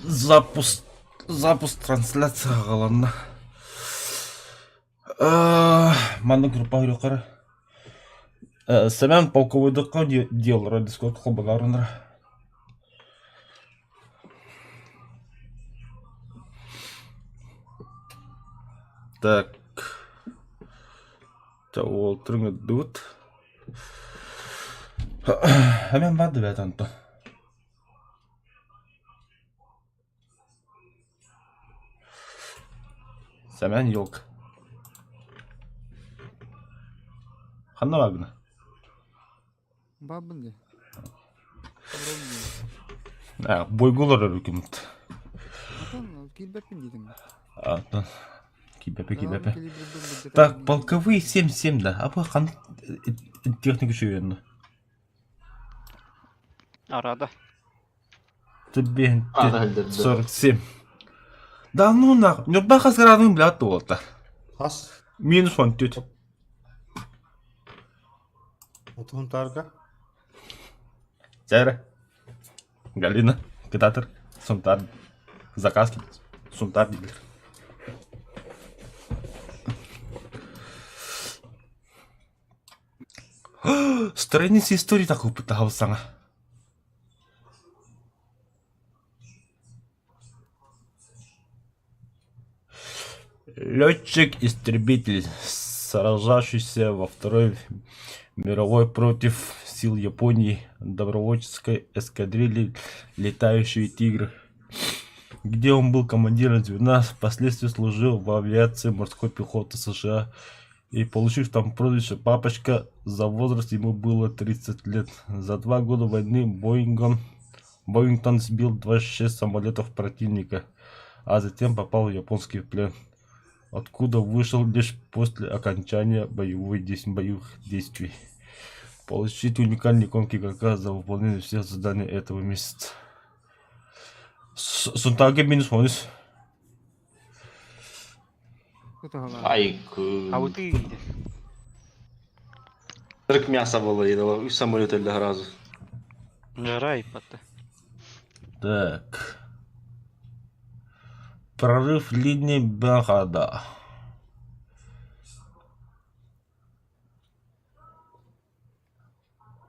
Запуск, запуск трансляция аҕаланна. Манна группа көрүөххэ Сэмэн полковойдукка диэллэрэ Дискорд холбоноор Так. Чэ уолтарын ырдыбыт. Эмэн бар да бэт онтон. Сэмэн елка. Ханна бааргына? Баарбын дии. Бойго олорор үкүммүт. Атын киирбэппин диэтим. Атын киирбэппэ киирбэппэ. Так, полковые 7-7 да. А хан техника үчүгэй Арада. Ты 47. Да ну нах, Нюрба хас градуһун билэт буолта. Хас? Минус 14. Отуһун таарга? Чэ Галина, кытаатыр, Сунтаар, заказ Сунтаар дииллэр. Страница истории такуппут саҥа. Летчик-истребитель, сражавшийся во Второй мировой против сил Японии добровольческой эскадрильи "Летающие тигры", где он был командиром звена, впоследствии служил в авиации морской пехоты США и получив там прозвище "Папочка", за возраст ему было 30 лет. За 2 года войны Боингон Боингтон сбил 26 самолетов противника, а затем попал в японский плен, откуда вышел лишь после окончания боевых действий. Получить уникальный иконки игрока за выполнение всех заданий этого месяца. Сунтаге минус онус. Айкы. Абытыы Рык мясо было, и самолет өллө сразу. Жара айпатты. Так. Прорыв линии Бенхада.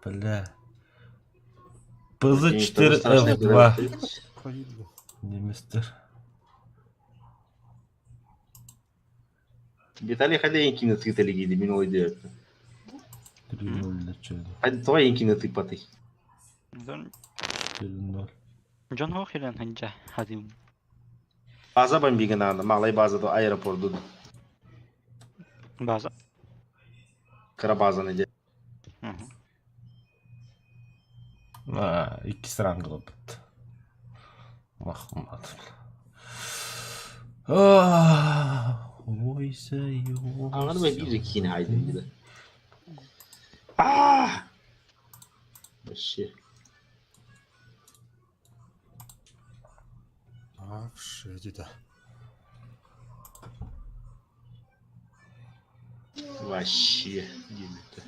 Бля. ПЗ-4Ф2. Немецтер. Виталий хайда инкины тыыталигиди мин ол өйдөөбүппүн. 3-0 Тоҕо инкины тыыппатый? 4-0. Дьон хоох илэн ханча хадым. База бомбигин аана, малай база до аэропорду. База. Кыра базаны дьэ. Иккис ранг ылбыт. Махмат. Ойса Аҕаны биир киинэ айдын дии. Аа! Вообще. Вообще Вообще диэбиттэр.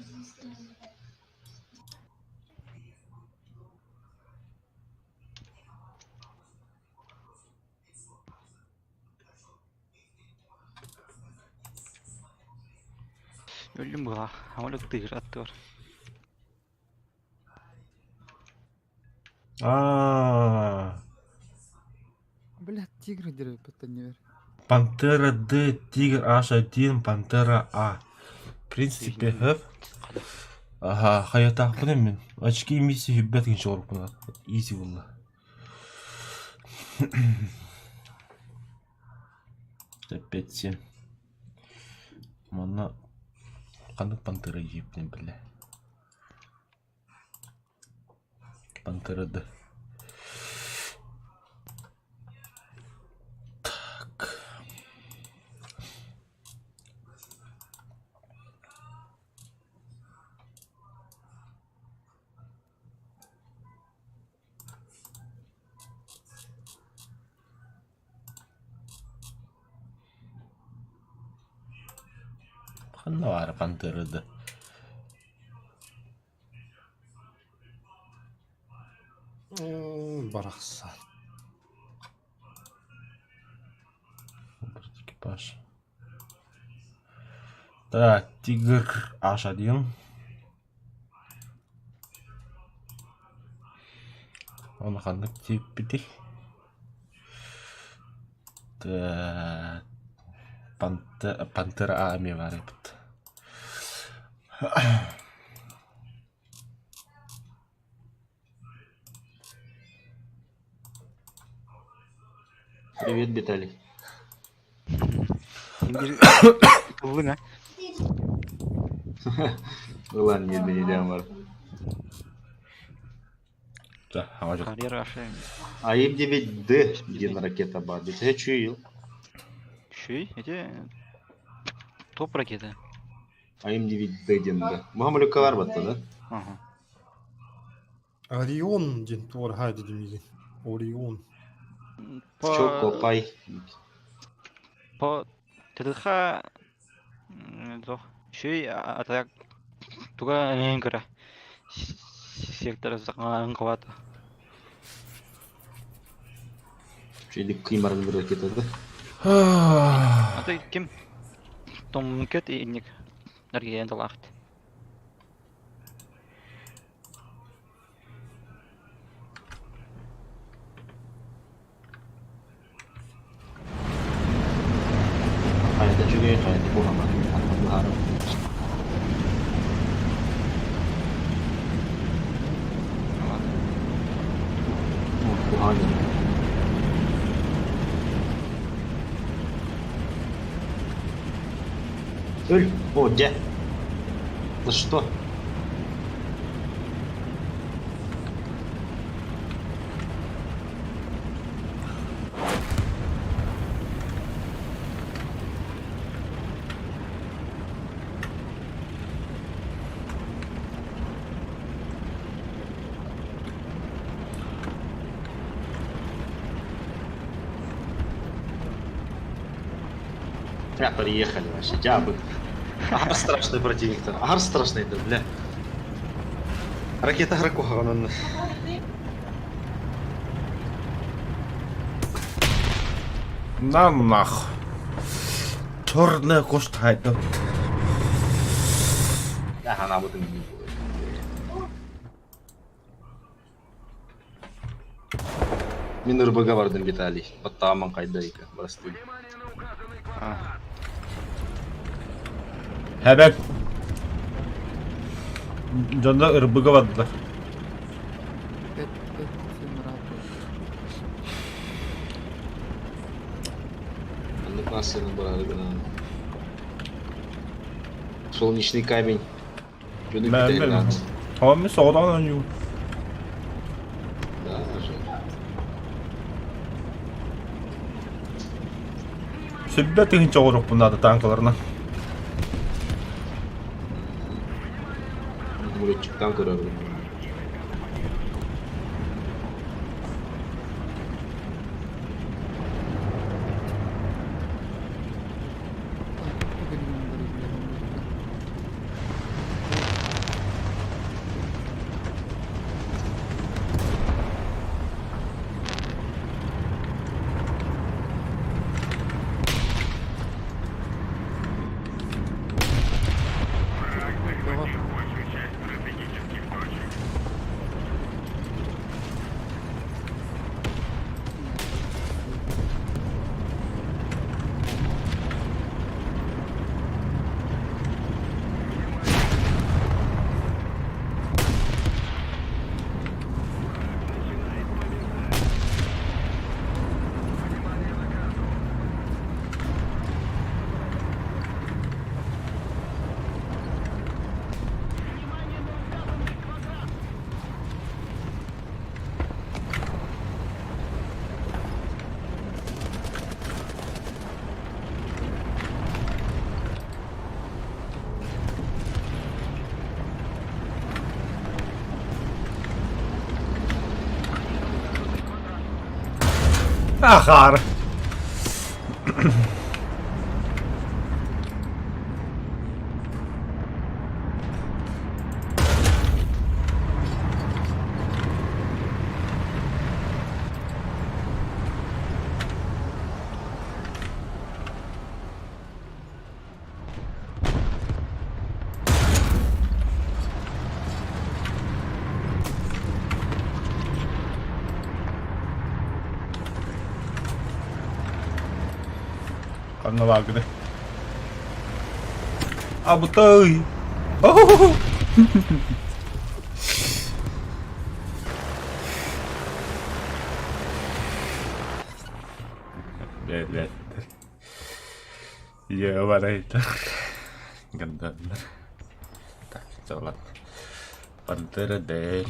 Өллүм быһа, амалык тыыр аттыгар. Аа. Бля, тигры деревья не Пантера Д, Тигр H1, Пантера А. В принципе, хөп. Аха, хайатаахпын мин. Очки миссия хүббэт гин чооруппун. Изи булла. Опять 7. Манна ханнык пантера ииппин билэ. Пантера Д. Так. Ханна баара Пантера Д. Барахсан. Экипаж. Так, Тигр H1. Оны ханнык тииппитий? Так, Пантера А эмиэ баар эбит. Привет, Виталий. Биир ыллыҥ а? Ылан диэн бар. Да, хаважа. Карьера аша. АИМ 9Д диэн ракета баар. Бүтэ чуйул. Шүй, эти топ ракета. АИМ 9Д диэн да. Мухаммалюкалар батта да? Ага. Орион диэн туора хаа дедим миигин. Орион. По Чокопай. по ТДХ туох шүй атак туга эҥин көрө сектор саҥаан хабата. Чуйдик кыймарын бір ракета да. Аты ким Томкет инник эргийэн талаахт. Хайата чугэй, хайата куһаҕан. Быһаарар. Куһаҕан Өл, о, дьэ. За что? Бля, приехали вообще, дябы. Ар страшный противник-то, ар страшный-то, бля. Ракета Хракуха, он. На нах. Черная кошка хайда. Да, она вот и Мин РБГ бардым Виталий. Баттааман кайда ика бастым. Hemen. Дьонно ырбыга бардылар. Пять, пять, семь раков. Оннук массыына барары гынан. Солнечный камень. Дьону Мэ- китэйин мэ- наада. Ама мен соҕотоҕун оонньуубун. Да, же. Сүбэ тыһыынча оҕуруохпун наада таанкаларынан. Муреччиктан көрөбүн. Так, түгэнинэн барыйда Бөҕө. Ахаар. Ханна бааргыный? Абытай! О-хо-хо! Бэлэттэр. Ебарайдар. Гандаллар. Так, чалат. Пантера Дэн.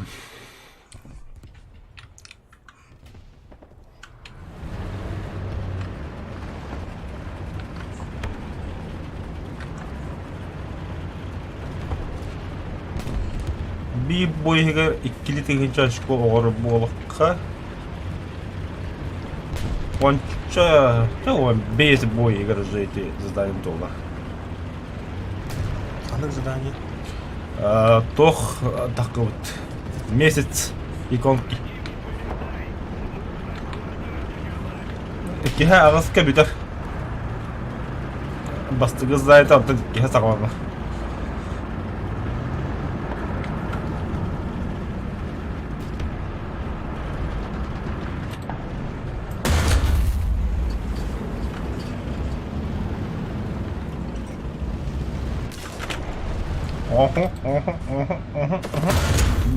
Биир бу иһигэр иккилии тыһыынча очко оҕор буолахха уонча бэйэс бу иһигэр уже эти задание туолар. Ханнык задание? Туох таххыбыт месяц иконки. Иккиһэ аҕыска бүтэр. Бастакы заайта оттон иккиһэ саҕаланар.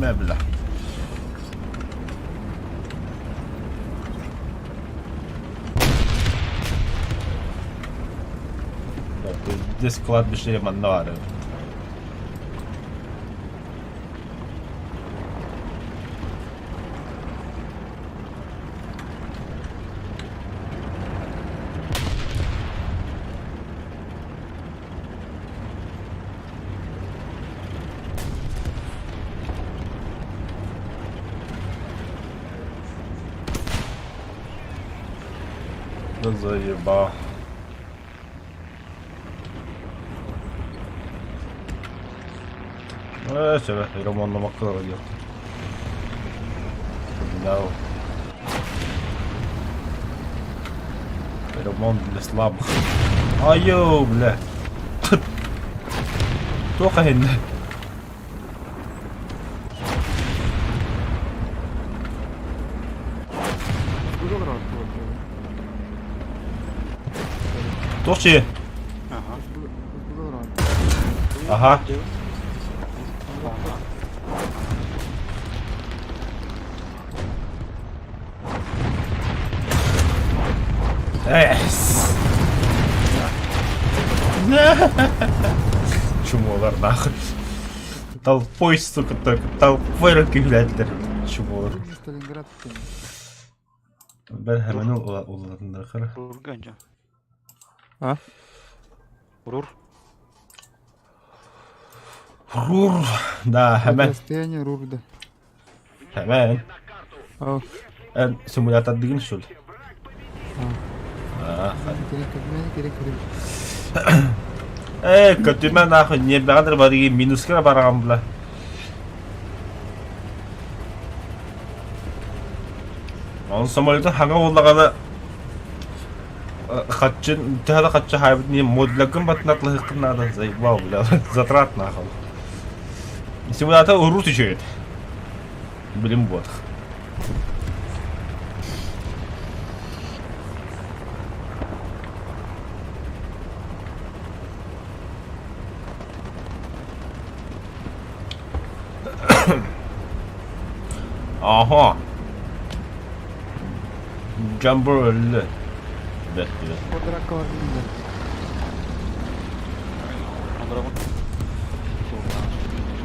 Мебля. Здесь кладбище манна баар эбит. Да заебал. Э, сөбө, ремоннамакка диэх. No. Ремонт для слабых. Айо, бля. Туох иһиннэ? Туох чиэ? Аха. Эс. Чумолар нахуй. Толпой, сука, только толпой киһилээтилэр. Чумолар. Сталинград Бэр хэмэн улаатыннархара. Рурга дьэ. А? Рур. Рур. Да, хэмэн. Противостояние Рурда. Хэмэн. А, Эн симулятор дигин шул. А, керек керек керек. Э, көтүмэ нахуй, ньиэрбэҕэ барыгы минуска бараҕын бла. Ол самолетun хаҥа буоллаҕына хаччын төһө да хаччы хаайбыт не модуляргын батынатлаһыаххын наада заебал бля затрат нахуй. Симулятор урут үчүгэй билим буотах. Аха. Jumper өллө. Бэт бэт. Квадракка бар дейін. Андырабын.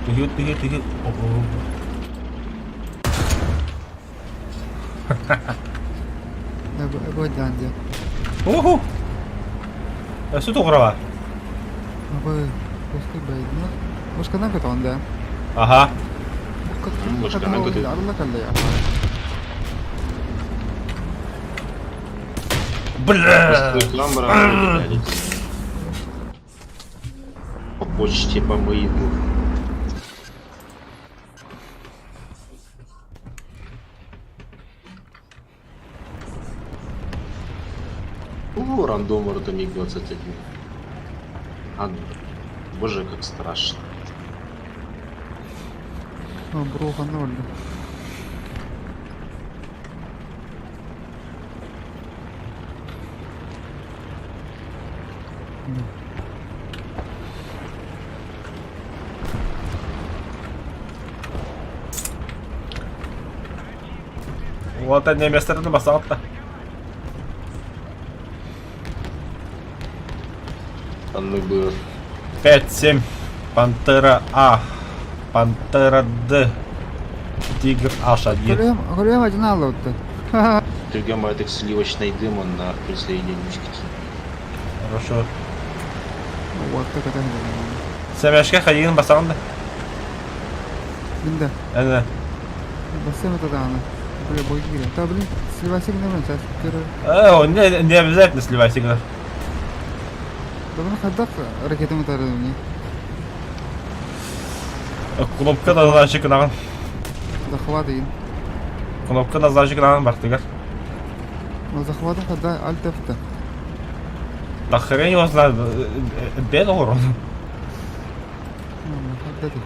Тыһы тыһы тыһы. Ого. Бу диэн. Уху. Өссө тугура Бу пускай байдна. Мушканан көтөҕүн да. Аха. Мушканан көтөҕүн. Арылла кэллэ. Бля. Реклам баран По почте по мейлу. О, рандом это МиГ-21. А, боже, как страшно. Броха ноль. Уота немецтерин басаҕытта. Оннук быар. 5-7. Пантера А. Пантера Д. Тигр H1. Көрүөм, көрүөм один аллыбытты. Түргэн баҕайытык сливочный дым онно присоединились. Хорошо. Уотта көтөн иһэр. Сэмэшкэ хайыгын басаҕын да? Мин да. Эн Бассейн это даҕаны. Бля, бойга киирэн. Та, блин, сливайся гынабын, сейчас көрөр. Э, не, не обязательно сливайся гынар. Добрый хайдах ракетам утары не? Кнопка назначик гынаҕын. Захват игин. Кнопка назначик гынаҕын бартыгар. Но захватым когда альт F-та. Да хрень его знает, бед урон. Хайда ты.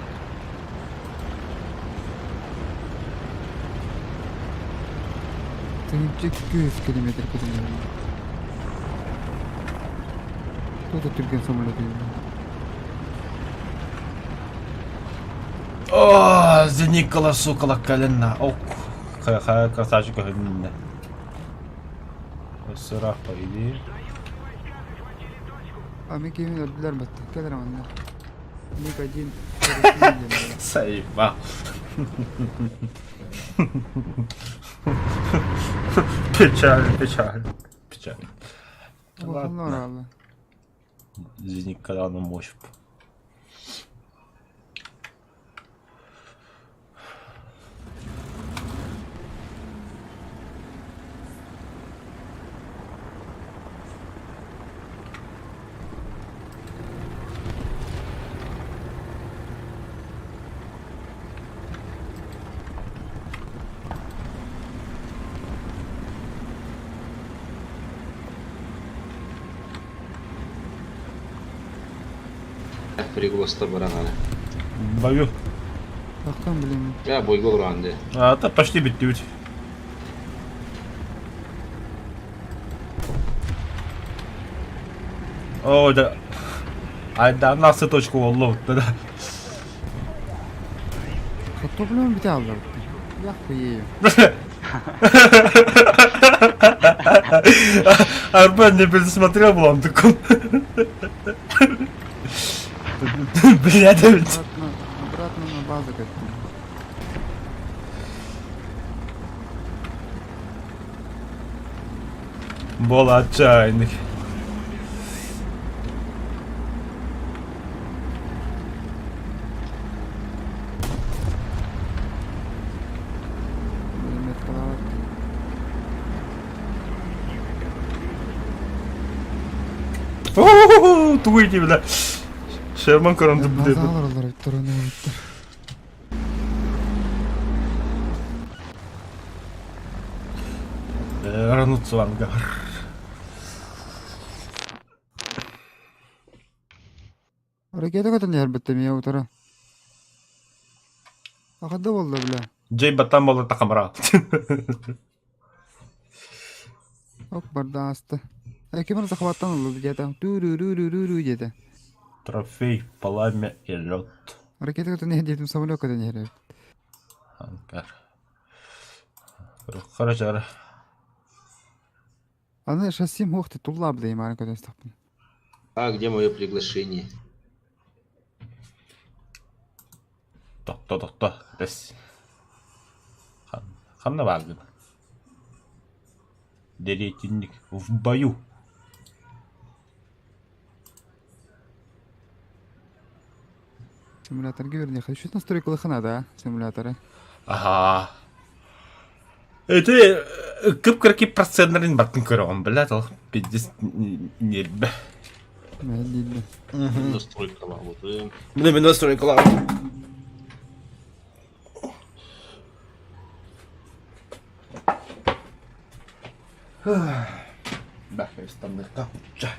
Тыһыынча 200 километр көтөн Кто-то түргэн самолет О, Зеникала, сука, колено. Ок, красавчик көһүннэ. Сырах по идее. А мен кимин өлдүлэр батта. Кэлэр манна. Ник один. Заебал. Печально, печально. Печально. Ладно. Зеникала на мощь. Пригласта барананы. Бою. Тахтан блин. Я бойга уранды. А, это почти бит. О, да. Ай, да, на точку волну. Да. Топлем бите аллар. Я хуею. Арбен не пересмотрел был, он такой. Блядь, Обратно, обратно на базу как-то. Был отчаянный. Тугуй бля. Шерман коронды блядь. Вернуться в ангар. Ракета көтөн иһэрбиттэ мия утары. Ахада буолла бля. Джей Батам буолла тахамра. Оп барда ааста. Ким эрэ захваттан ылла диэтэ. Түү-рүү-рүү-рүү-рүү диэтэ. Трофей, пламя и лед. Ракета көтөн иһэр диэтим, самолет көтөн иһэр эбит. Ангар. Короче, Аны шассим суох туллаабыт мааны көтөн истэхпин. А где мое приглашение? Тохто, тохто. Бес. Ханна бааргын. Дэриэтинник в бою. Симуляторга үөрэниэххэ. Үчүгэй настройкалыахха наада симуляторы. Ага. Это кып-кыракый процентларын бартын көрөҕүн, блядь, ол пиздец нербэ. Мэллииллэ. Настройкалаабытым. Мин мин настройкалаабытым. Бэхэстанныхха хучча.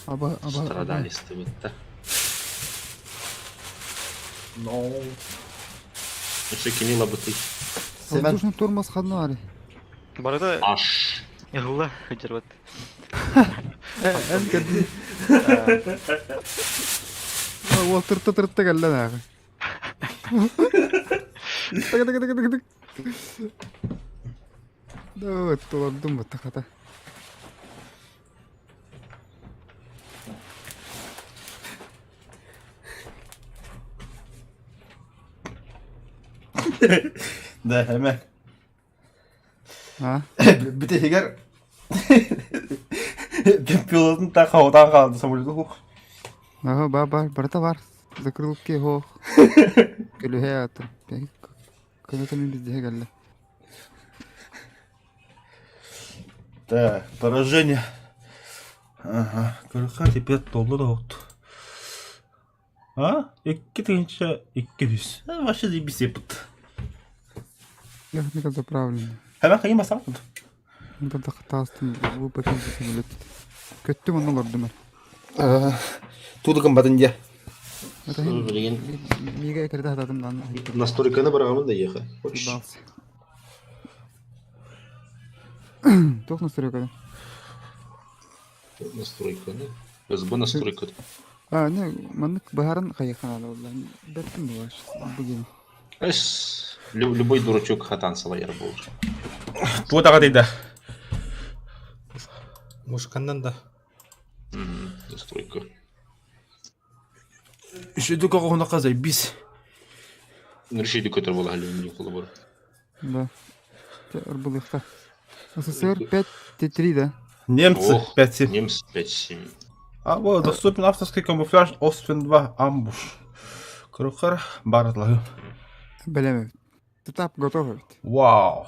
Аба, аба, аба. Страдали стыбытта. No. Өссө кини лабытый. Сэмэн Воздушный тормоз ханна баарый? Барыта Аш. ыһылла сылдьарбыт. Эн кэрдин. Уол тырта тырта кэллэ нааҕы. Тык тык тык тык тык. Да, толордум бу хата. Да, hemen. А? Бүтэһигэр пилотун так хаутан хаалды самолету хух. Ага, бар, бар, барыта бар. Закрылки хоох. Көлүһэ атын. Көнөтө мин биздиһэ кэллэ. Так, поражение. Ага, көрөххө теперь толлу да отту. А? 2200. Вообще заебись епыт. Техника заправлена. Hemen kayın basalım. Тахтаастым выпадем самолет. Көттүм онно олордум эр. Тудукун батын дьэ. Билигин Мига экерде хататым дан. настройканы бараҕамын да ехе. Хочешь? Ебался. Туох настройкада? Настройканы. СБ настройкада. А, не, маннык баһарын хайыханаада буолла. Бэртин буолар. Бүгүн. Эс, любой дурачок хатан салайар буолар. Туга даҕа да. Мушканнан да. Настройка. Үшөдүк оҕоһунаха заебись. Решили көтөр буола халюм холобур. Да. Ырбылыхта. СССР 5-3, да? Немцы Ох, 5-7. Немцы 5-7. А вот, доступен авторский камуфляж Освен 2 Амбуш. Крухар Бартлы. Бэлэм эбит. Этап готов эбит. Вау.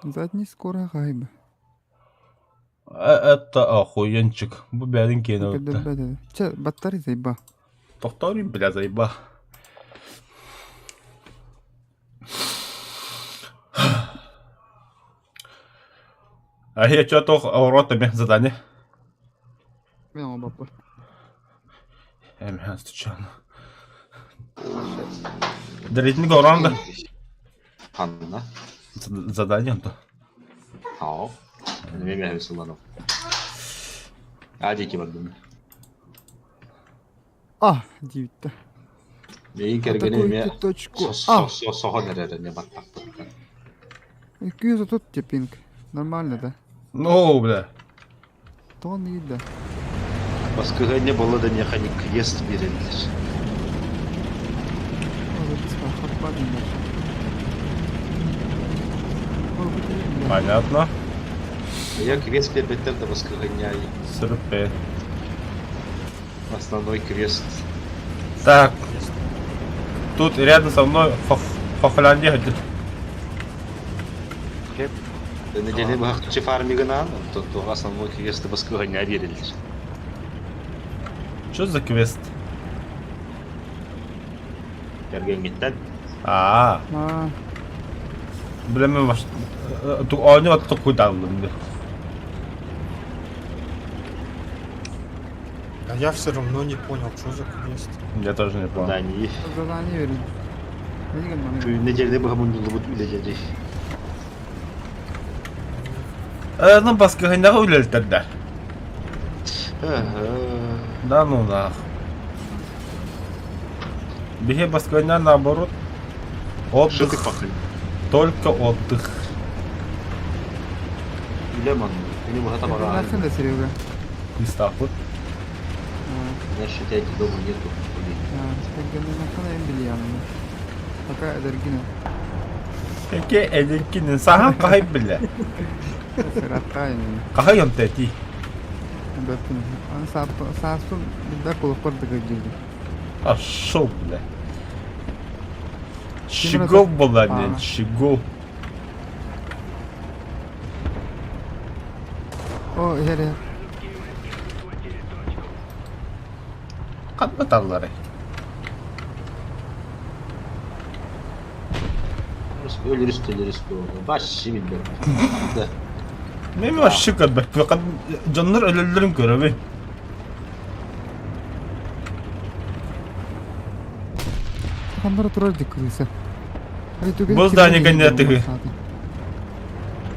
Задний скоро гайба. Это охуенчик. Бу бәрин киэнэ ытта. Чэ, баттары заеба. Тохтори, бля, заеба. А я что то рота мен задание. Мен оҕо баппар. Эм, случайно. Дрейтинг оранда. Ханна. Задание то. Хао. Неме сыланов. А диэки бардым. А, диэбиттэ. Миигин кэргэним эмиэ Атакуйте точку А. соһон эрэр эмиэ баттахпыттан. 230 те пинг. Нормально, да? Ну, бля. Тоҕо да. Баскыһыанньа буолла да миэхэ квест биэрэллэр. Понятно. Я квест биэрбэттэр да баскыһыанньа Сырпе. основной квест. Так. Тут рядом со мной Хохляндия ходит. Нэдиэлэ быһахчы фармигынан, онтон туох основной квесты баскыһыанньа биэрэллэр. Что за квест? Кэргэҥҥиттэн А, А, бля, мен ваш... Оонньуу токуйдааллым дии. А я все равно не понял, что за квест. Я тоже не понял. задание. задание берин. Не деген маны. Нэдиэлэ быһа мунньуллубут үлэ Ну, баскыһыннаҕа үлэлтэрдэр. Да ну нах. Биһи баскыһынна наоборот. Что ты Отдых. пахли? Только отдых. Үлэ манна. Күнү быһа табаҕа. Нәрсен да Серега. Листахпыт. Знаешь, у тебя дома нету. Кэргэннэнэххинэ эн билиэҕиҥ. Пока эдэргинэ. Эке эдеркинин сахан кахай биле. Сыраттай Кахай онтети. Бэппин. Аны сааспын билбэт кулуппар да кырдьыгы. А шо, бля. Щегол была, блядь, щегол. О, иһэр Ханна таллары. Өлөрүс төлөрүс буолла. Вообще билбэт. Да. Мен вообще көрбөт. Дьоннор өлөллөрүн көрөбүн. Ханнара турар дик кырыса. Бу здание кэннэ тыгы.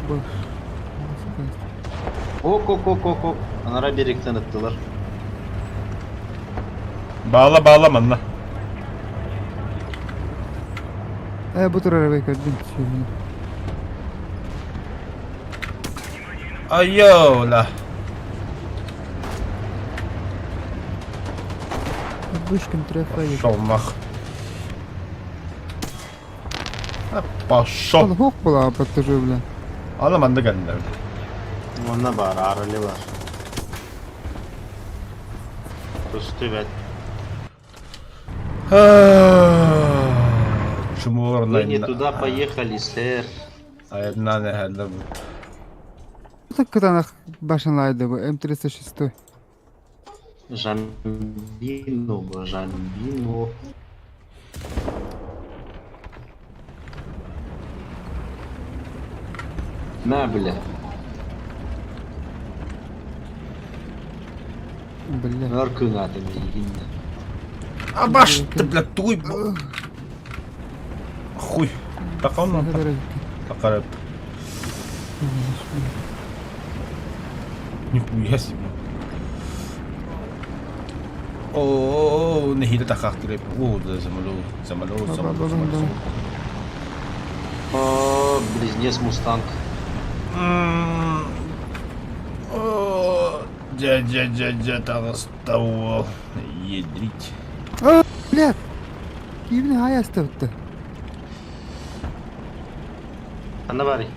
Бу. Ок-ок-ок-ок-ок. Анараа берегтен ыттылар. Баала баала манна. Э, бу турар эбэй көрдүм. Сүөһүнү. Айола. Вышкин трефа. Пошел нах. Пошел. Хоқ була подтажу, бля. Ана манна кэллэр. Манна баар, Арали баар. Көстүбэт. Чумур Вы не туда поехали, сэр. Айна не бу. Так кытаанах башын бу М36. Жамбино, Жамбино. На, бля. Бля. Наркынаты миигиннэ. А баш ты, бля, туй. Хуй. Такон Такареп. Нихуя себе. О, нехиле тахахтырып. О, да, самолет, самолет, самолет, самолет. О, близнец Мустанг. О, дядя, дядя, таҕыстауол. Ядрить. А, бля! Киевни хай астабытта. Ханна баарый?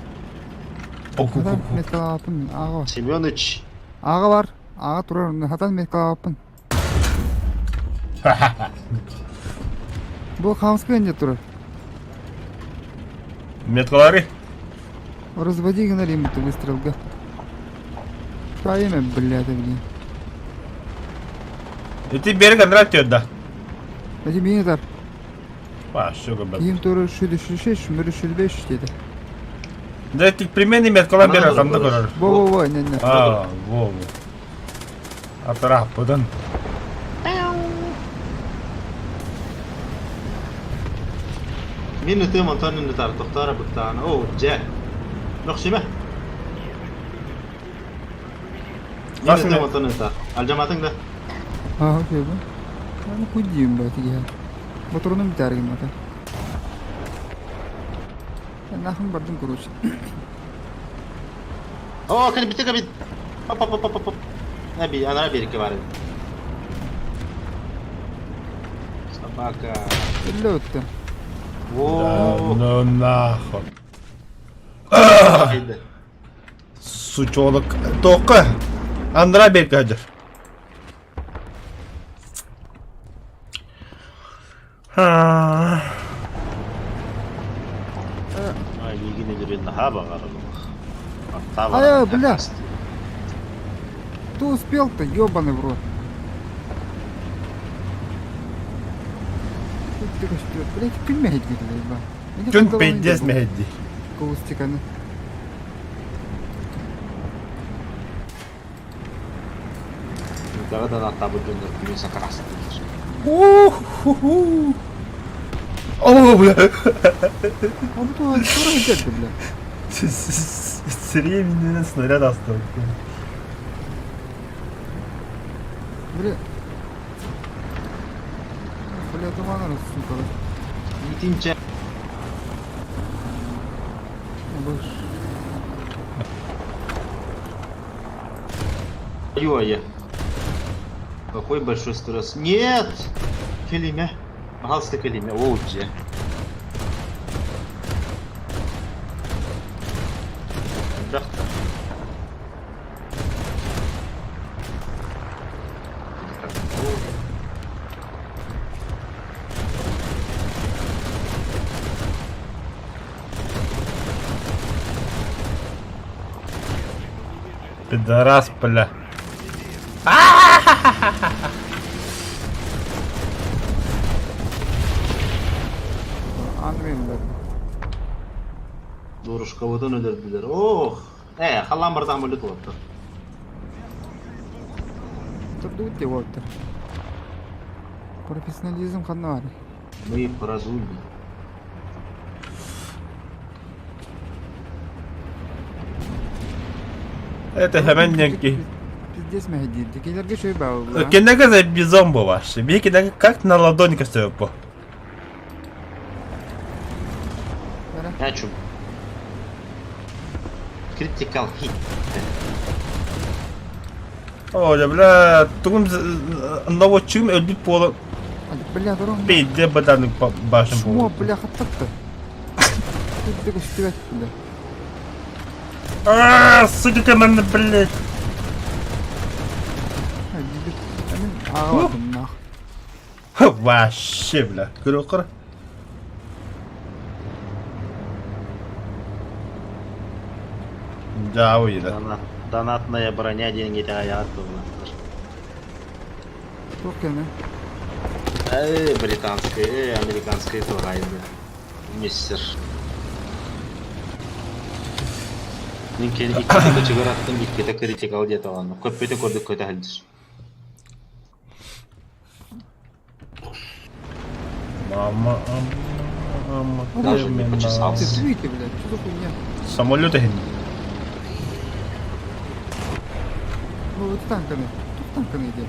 Хатан меткалааппын аға. Семеныч. Аға бар. Аға турар. Хатан меткалааппын. Бу хамская не турар. Меткалары? Разводи гналим ты выстрелга. Имя, бля, ты, блин. Ити берег андрат да. Эти мини тар. А, все, ребят. Киим туру шүді шүшеш, мүрі шүді деді. Да ты примерно меткалар берег анда көрөр. Во, во, во, не, не. А, во, во. Атараппыдан. Мин ытыам онтон ынытар тохтоор быктаана. Оо, дьэ. Нохсиме. Мин ытыам онтон ынытар. Алдьаматыҥ да? А, окей, бу. Ну, кудим, бля, тиге. Моторунум битәргин мата. Нахын бардым, короче. Оо, кэлбитэ кэлбит. Оп, оп, оп, оп, оп. Наби, анараа биэриккэ баар эбит. Собака. Өллө өттө. Да, О, ну нахуй. хайда. Сучонок. Тока. Андра берег Ай, миигин өлөрүөн наһаа баҕарабын. Ай, бля. Кто успел-то, ёбаный в рот? Блять, күн мэһэйдии ба. Күн пиздец мэһэйдии. Кулустиканы. Да, да, да, табы дьоннор күнү сакарастыылар. О, О, бля. А бу туох тура бля. Сиременен снаряд астан. Бля. Бля, туман сука. Итинчэ. Быш. Ой, Какой большой стресс. Нет! Кэлимэ. Пожалуйста, кэлимэ. О, дьэ. Элбэх Пидорас, бля. Аны бля. Дорушкабытын өлөрдүлэр. Ох! Ээ, халлаан бардах мөлүт уоттар. Турдубут деп уоттар. Профессионализм ханна бар. Мы поразумели. Это хэмэн диэн киһи. Пиздец мэһэйдиир. Кинилэргэ үчүгэй баабы. Кинилэргэ за бизон буолааччы. Биһи кинилэргэ как на ладони көстөбүт бу. Я чё? Critical hit. О, бля, тугум наводчигым өлбүт буола Бля, дорог. пейде баданык башым Шмо, буолла. бля, хаттатты. Тут көстүбэт, бля. Аа, сука, команда, блядь. Мин аҕалатым нах. Вообще, бля. Көрө Дьаабы да. Донатная броня деньги аят была. Туох кэмэ? Британская, американская тугайды. Мистер. Мин кини иккитэ кочегар аттым, иккитэ критикал диэтэ даҕаны. Көппүтү курдук көтө сылдьар. Мама, мама, Даже не почесался. Ты видите, блядь, что за хуйня? Самолет иһин. Ну вот танками. Тут танками иди.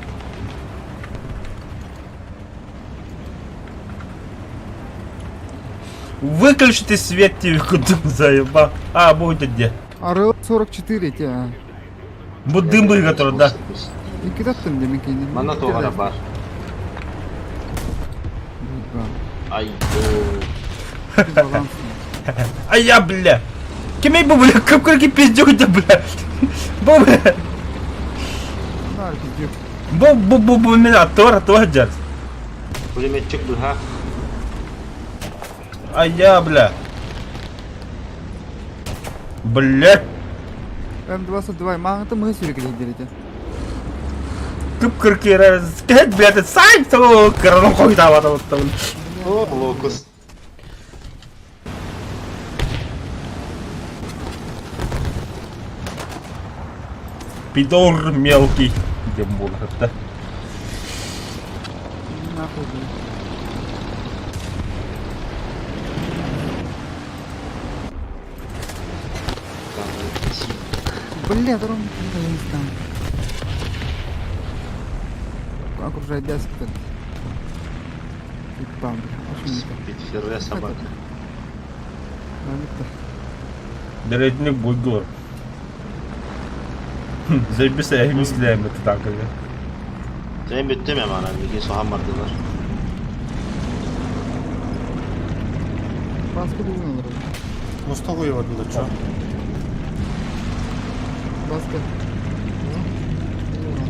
Выключите свет тебе куда заеба. А, будет где? РЛ-44 те, а. Бу дым быга да. Икки таттым деме кейин. Манна туох бар. Ай, А я, бля. Кимей бу, бля, кып-кырки пиздюк да, бля. Бу, бля. Нар пиздюк. Бу, бу, бу, бу, мен аттыбар, аттыбар жар. Пулеметчик быһа. А я, бля. Бля. М22 маңыты мы сүрекелей дерете. Кып-кырки раз. Бля, ты сай, того, корону койдава, там. О, локус. Пидор мелкий. Где да? Нахуй, бля. Бля, дорог не знаю. Окружает деск. Бам, бля. Очень не так. Ферре собака. Дәлетник буйгор. Заебись, я мислям это так. Sen bitti mi hemen abi? Bir soğan vardılar. Баска бүгін olur. Мостовые воды, чё? Баска.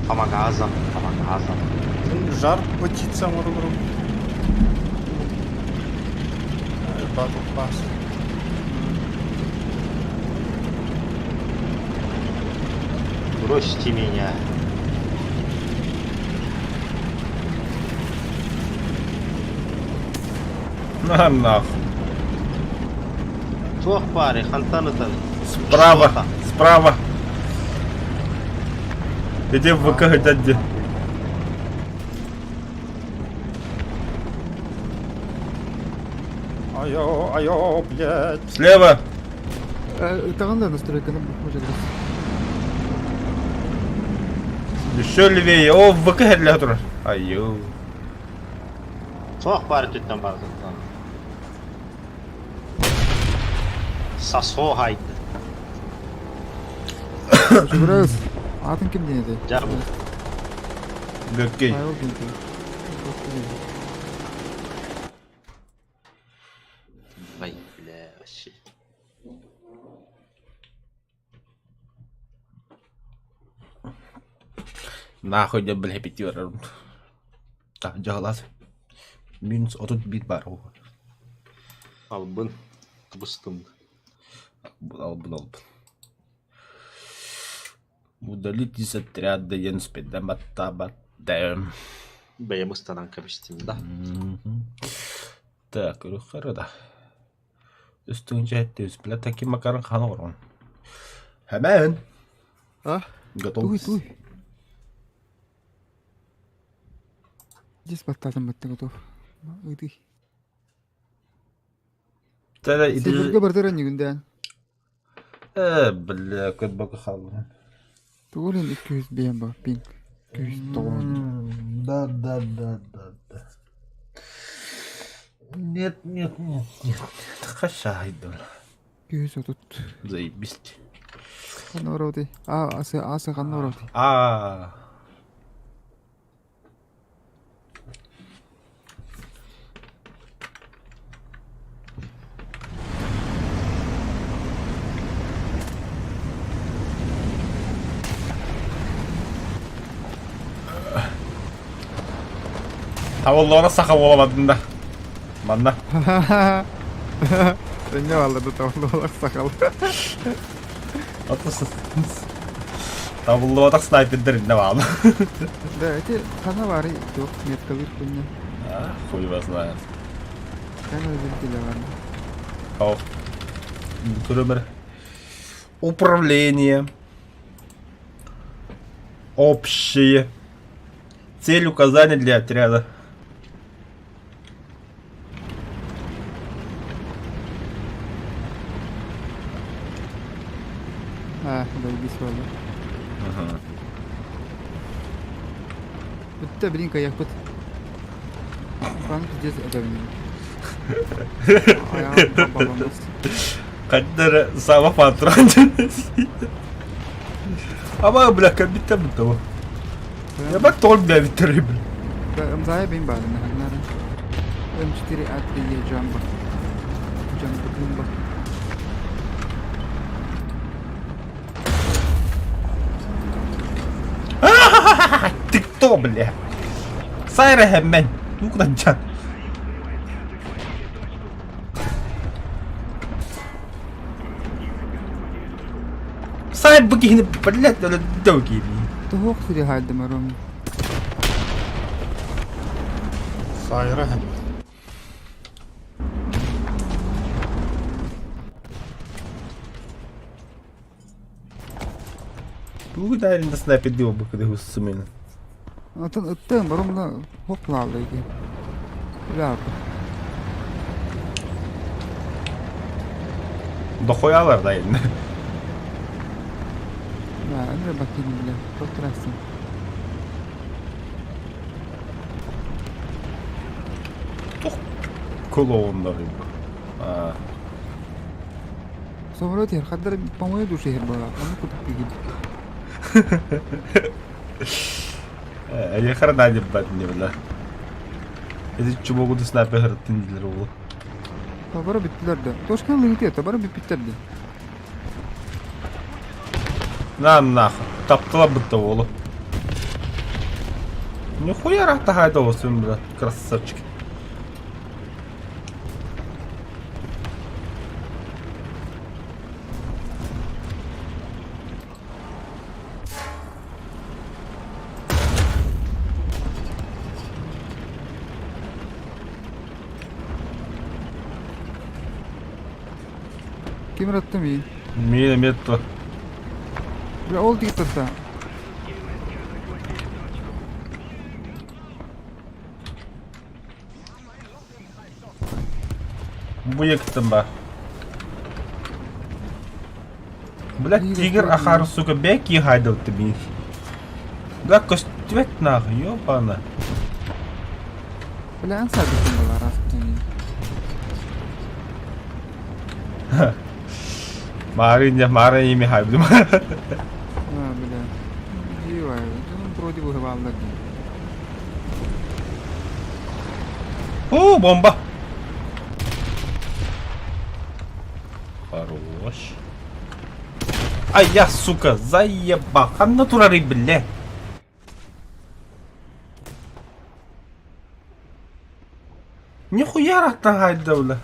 Помогазам, помогазам. Жар птица мургру. Батл пас. Бросьте меня. На нахуй. Туох пари, хантаны тан. Справа, справа. Иди в ВК, дядя. Айо, айо, блядь. Слева. Тағанда настройка на может Еще левее. О, в ВК для тур. Айо. Туох пари түттен бардыктан. Сасо хайды. Жүгірәз. Атын кім денеді? Жабы. Гөккей. Айыл денеді. Ай, бля, вообще. Нахуй да, бля, пятеро. Так, жагалас. Минус отут бит бар. Албын. Быстым. Албын, албын. Удалить из отряда Янспеда Матабатем. Бэйэм ыстанан кэбистим да. Так, рухарада. Үстүн жәттебіз. Бля, таким макарон хан орон. Хәмән. А? Готов. Туй, туй. Здесь баттатым бітті готов. Ыды. Тогда иди. Сибирге бардыр не күндән. Бля, кот бака халын. Тугу илин 205 ба пинг 209. Да, да, да, да, да. Нет, нет, нет, нет, нет. Хашайдыр. 230. Заебись. Ханна барабытый? А, асы, асы ханна барабытый? А. Тавыллаҕына саха буолабатын да. Манна. Тэҥҥэ бааллар да табыллыбатах сахал. Табыллыбатах снайпердер иннэ баалла. Да, эти хана бары туох меткалыыр күннэ. А, хуй его знает. Кана билдиле бар. О. Көрөмөр. Управление. Общие. Цель указания для отряда. А, заебись буолла. Бүттэ, блин, кайякпыт. Пан пиздец это Айаҕым баллонус. Ханна саба патрон. Ама бля, кабита бутого. Я бак тол бля биттериб. Мзая бин баарын ханнара. М4 А3 Е Джамбо. Джамбо Джумбо. Ты кто, бля? Сайра хэммэн. Ну куда чат? Сай бу киһини блядь, өлөдөө киһини. Туһуох сири хаайдым ором. Сайра һэм. Тугу дайрында снайперди бу кыды хуссумын. Атын ыттым барымна хоп лаалла ики. Бля. Дохуялар да инде. Да, аны бакин бля. Тотрасың. Тух клоундар. А. Самолет ер хаддар по моей душе ер была. Аны кутуп кигин. Эйе хара бат не бля. Эти чумогу снайпер хырттын дилер ол. Табара биттилер да. Тошкан лыгыты табара биппиттер да. На нахуй. Таптыла бытта оğlu. Нихуя рахта хайда olsun бля, красавчик. Ким ыраттым и? Мин метто. Бля, ол тиги турда. Бу ектим ба. Бля, тигр ахар, сука, беки хайдал ты мин. Бля, костювет нахуй, ёбана. Бля, ан сабитин была раз Марын марын ими хайдым. А, бля. Ивай, ну вроде бы бааллар. О, бомба. Хорош. Ай, я, сука, заебал. Ханна турары, бля. Нихуя рахтан хайда, бля.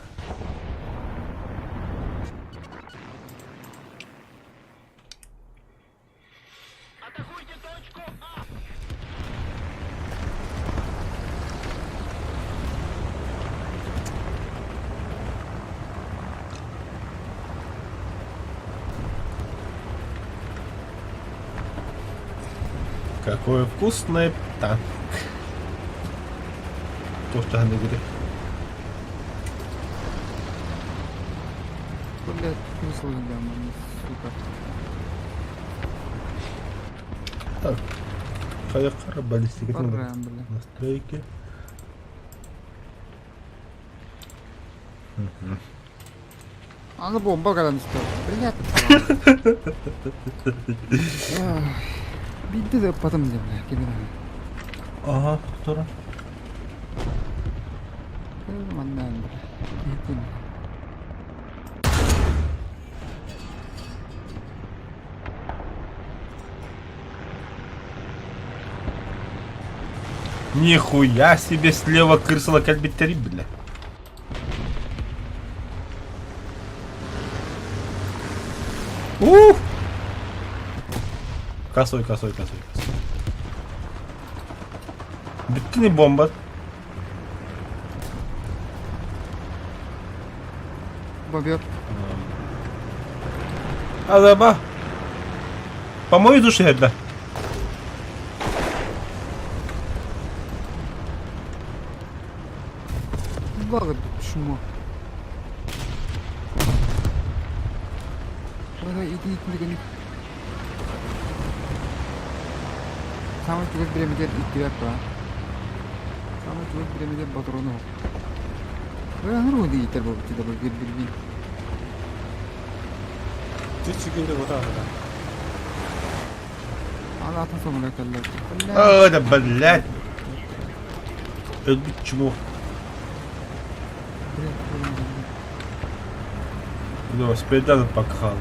Какой вкусный танк. Туохтаhan игри. Блядь, смысл да, сука. Так, хайаххара баллистикатын Баррам, бля. настройки. Аны бомба кэлэн истэ. Блядь. Биирдэ да ыппатым дии, бля, кимин Ага, тура. Манна, бля. Киһитин. Нихуя себе слева крысала кэлбиттэрий, бля. Ух! Косой, косой, косой, косой. Бүттүн бомба. Бобер. Адаба. По моей душе это. Благо чмо. Давай, иди, иди, иди. Самый чугас бириэмэтигэр иттибэт ба. Самый чугас бириэмэтигэр ботуруну. Ыры диитер буолбут да бир бир бир. Ты секунды вот так, да. Аны атын соңуна кэллэ. О, да блядь. Өлбүт чмо. Велосипеддан покхал.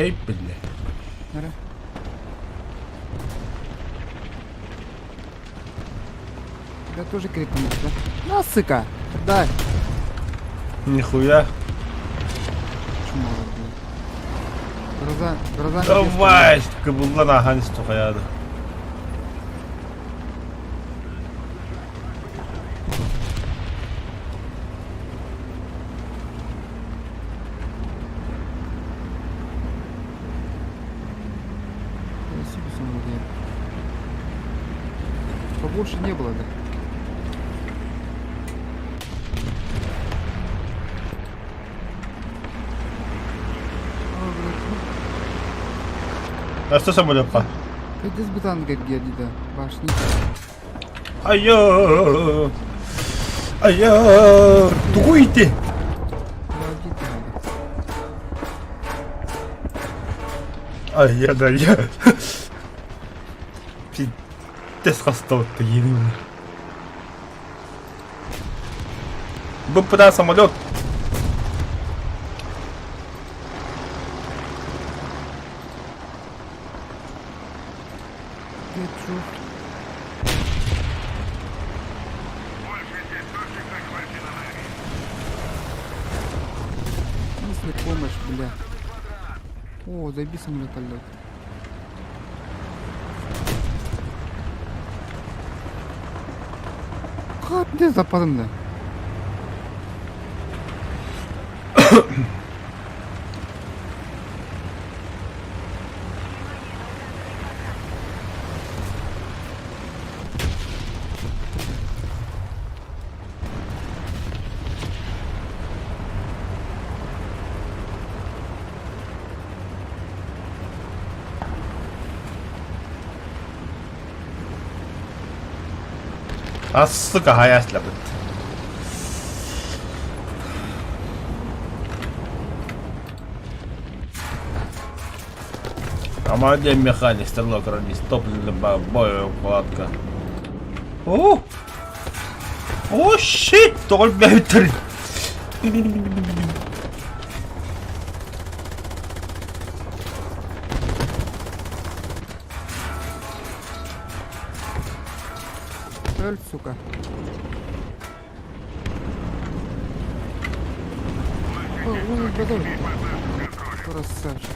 Эй, бля. Нара. Я тоже крикнул, да? На, сука! Дай! Нихуя. Чмо, блядь. Гроза, гроза. Давай, кыбыллан ахан истухаяды. Спасибо, самолет. Побольше не было, да? О, блядь, А что самолетка? ну, Здесь бетон да, башни. Айо! Айо! Тугуйте! Ай, да, я. Пиздец хастал-то еле. Б самолет. Ты чё? В смысле помощь, бля? О, заебись самолет полет. Как где западом А сука, хаяс лабыт. Командир механик, стрелок, радист, топливо, боеукладка. О! О, щит! Только Өл, сука. О, он готов. Красавчик.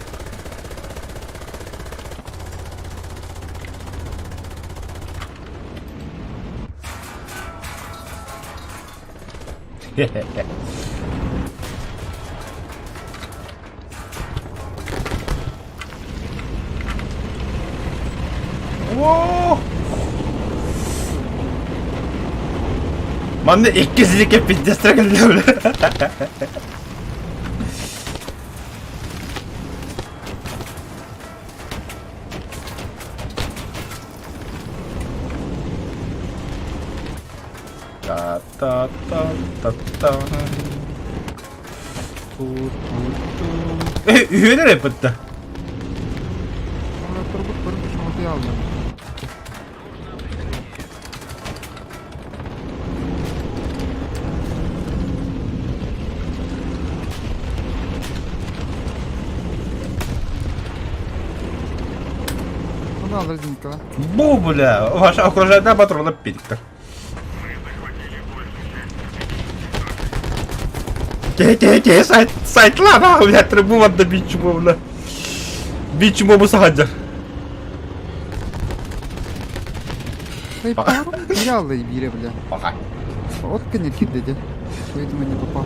О! Манна иккис иликке пиздец кэллэ. Та-та-та-та-та. Ту-ту-ту. Э, үһүөнэр эппитте. Турбут көрүп шоңотуй алды. Bunu alırız Nikola. Бу, бля, ваша окружена патрона пиктор. Ке-ке-ке, сайт, сайтлана, бля, требу да бичмо, бля. Бичмо бу сахаджар. Эй, пару терял и бире, бля. Пока. Вот коньяки дядя. Видимо, не попал.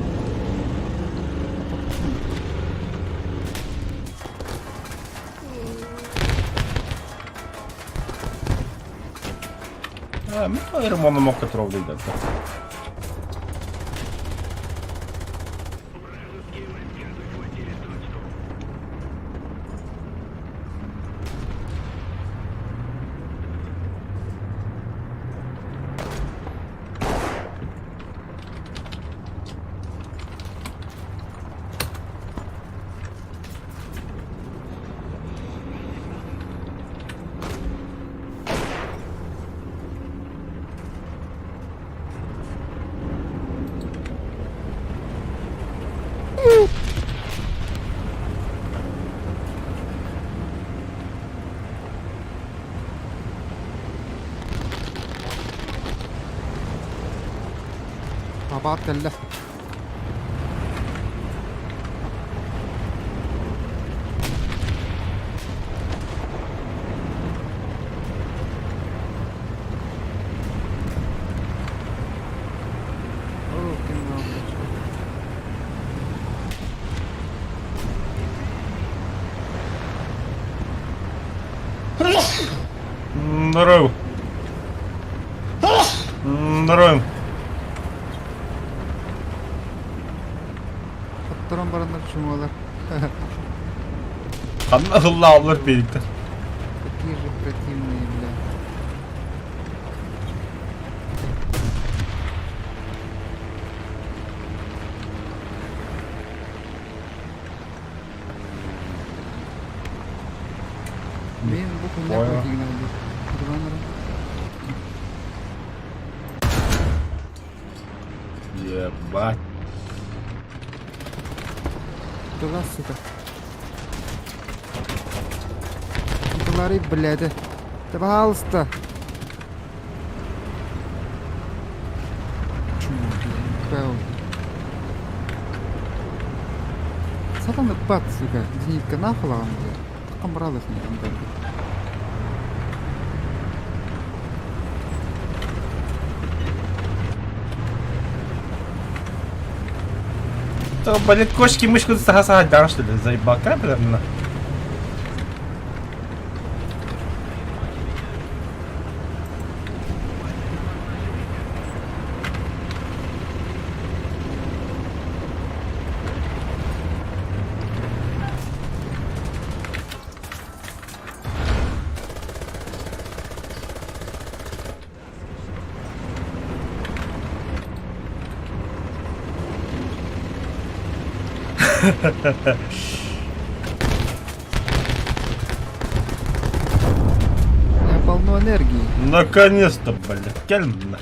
А, ну, Романа мог отровлить, да. Абаат кэллэ. О, ким Здорово. Здорово. Хотторон бараннар чумалар. Ханна ыллааллар пириттэр. Такие же противные, бля. Блин, букву не Понял. Ебать. Туда, сука. Говори, блядь. Да пожалуйста. Чмо, блядь, Пэл. Сатан бат, сука. Зенитка нахуй лаган, блядь. Таком бралых не там, блядь. То, блядь, кошки мышку саха саха что ли, заебал, блядь, на. У меня полно энергии. Наконец-то, блядь, кельно.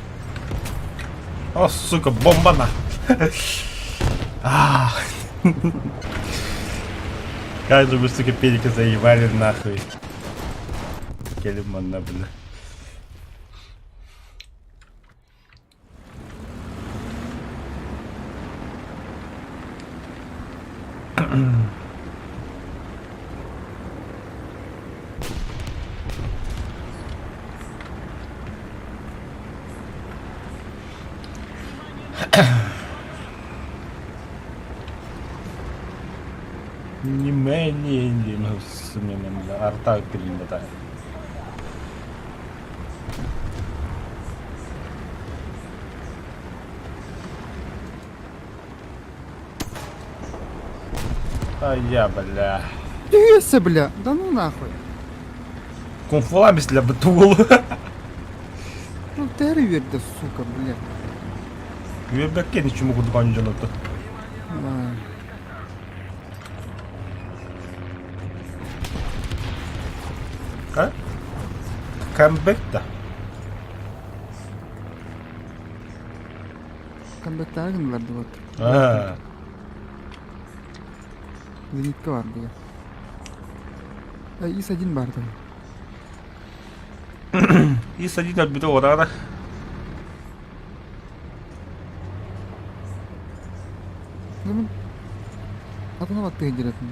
О, сука, бомба на. А. Как же вы, сука, педики заебали нахуй. Кельмана, бля. Не менее, не арта перелетает. А я, бля. Түһүөссэ, бля! Да ну нахуй. Кунфуламис для бытуол. Ну тэри үөрдэ, сука, бля. Үөрбэккэ ничему курдук оонньуу дьонотто. А? Камбэк да. Камбэктаары гыннылар да вот. Аа. Зенитка бар диye. ИС-1 бар да. ИС-1 өлбүтэ уотаҕына. Мин атына баттыгы дирэтин.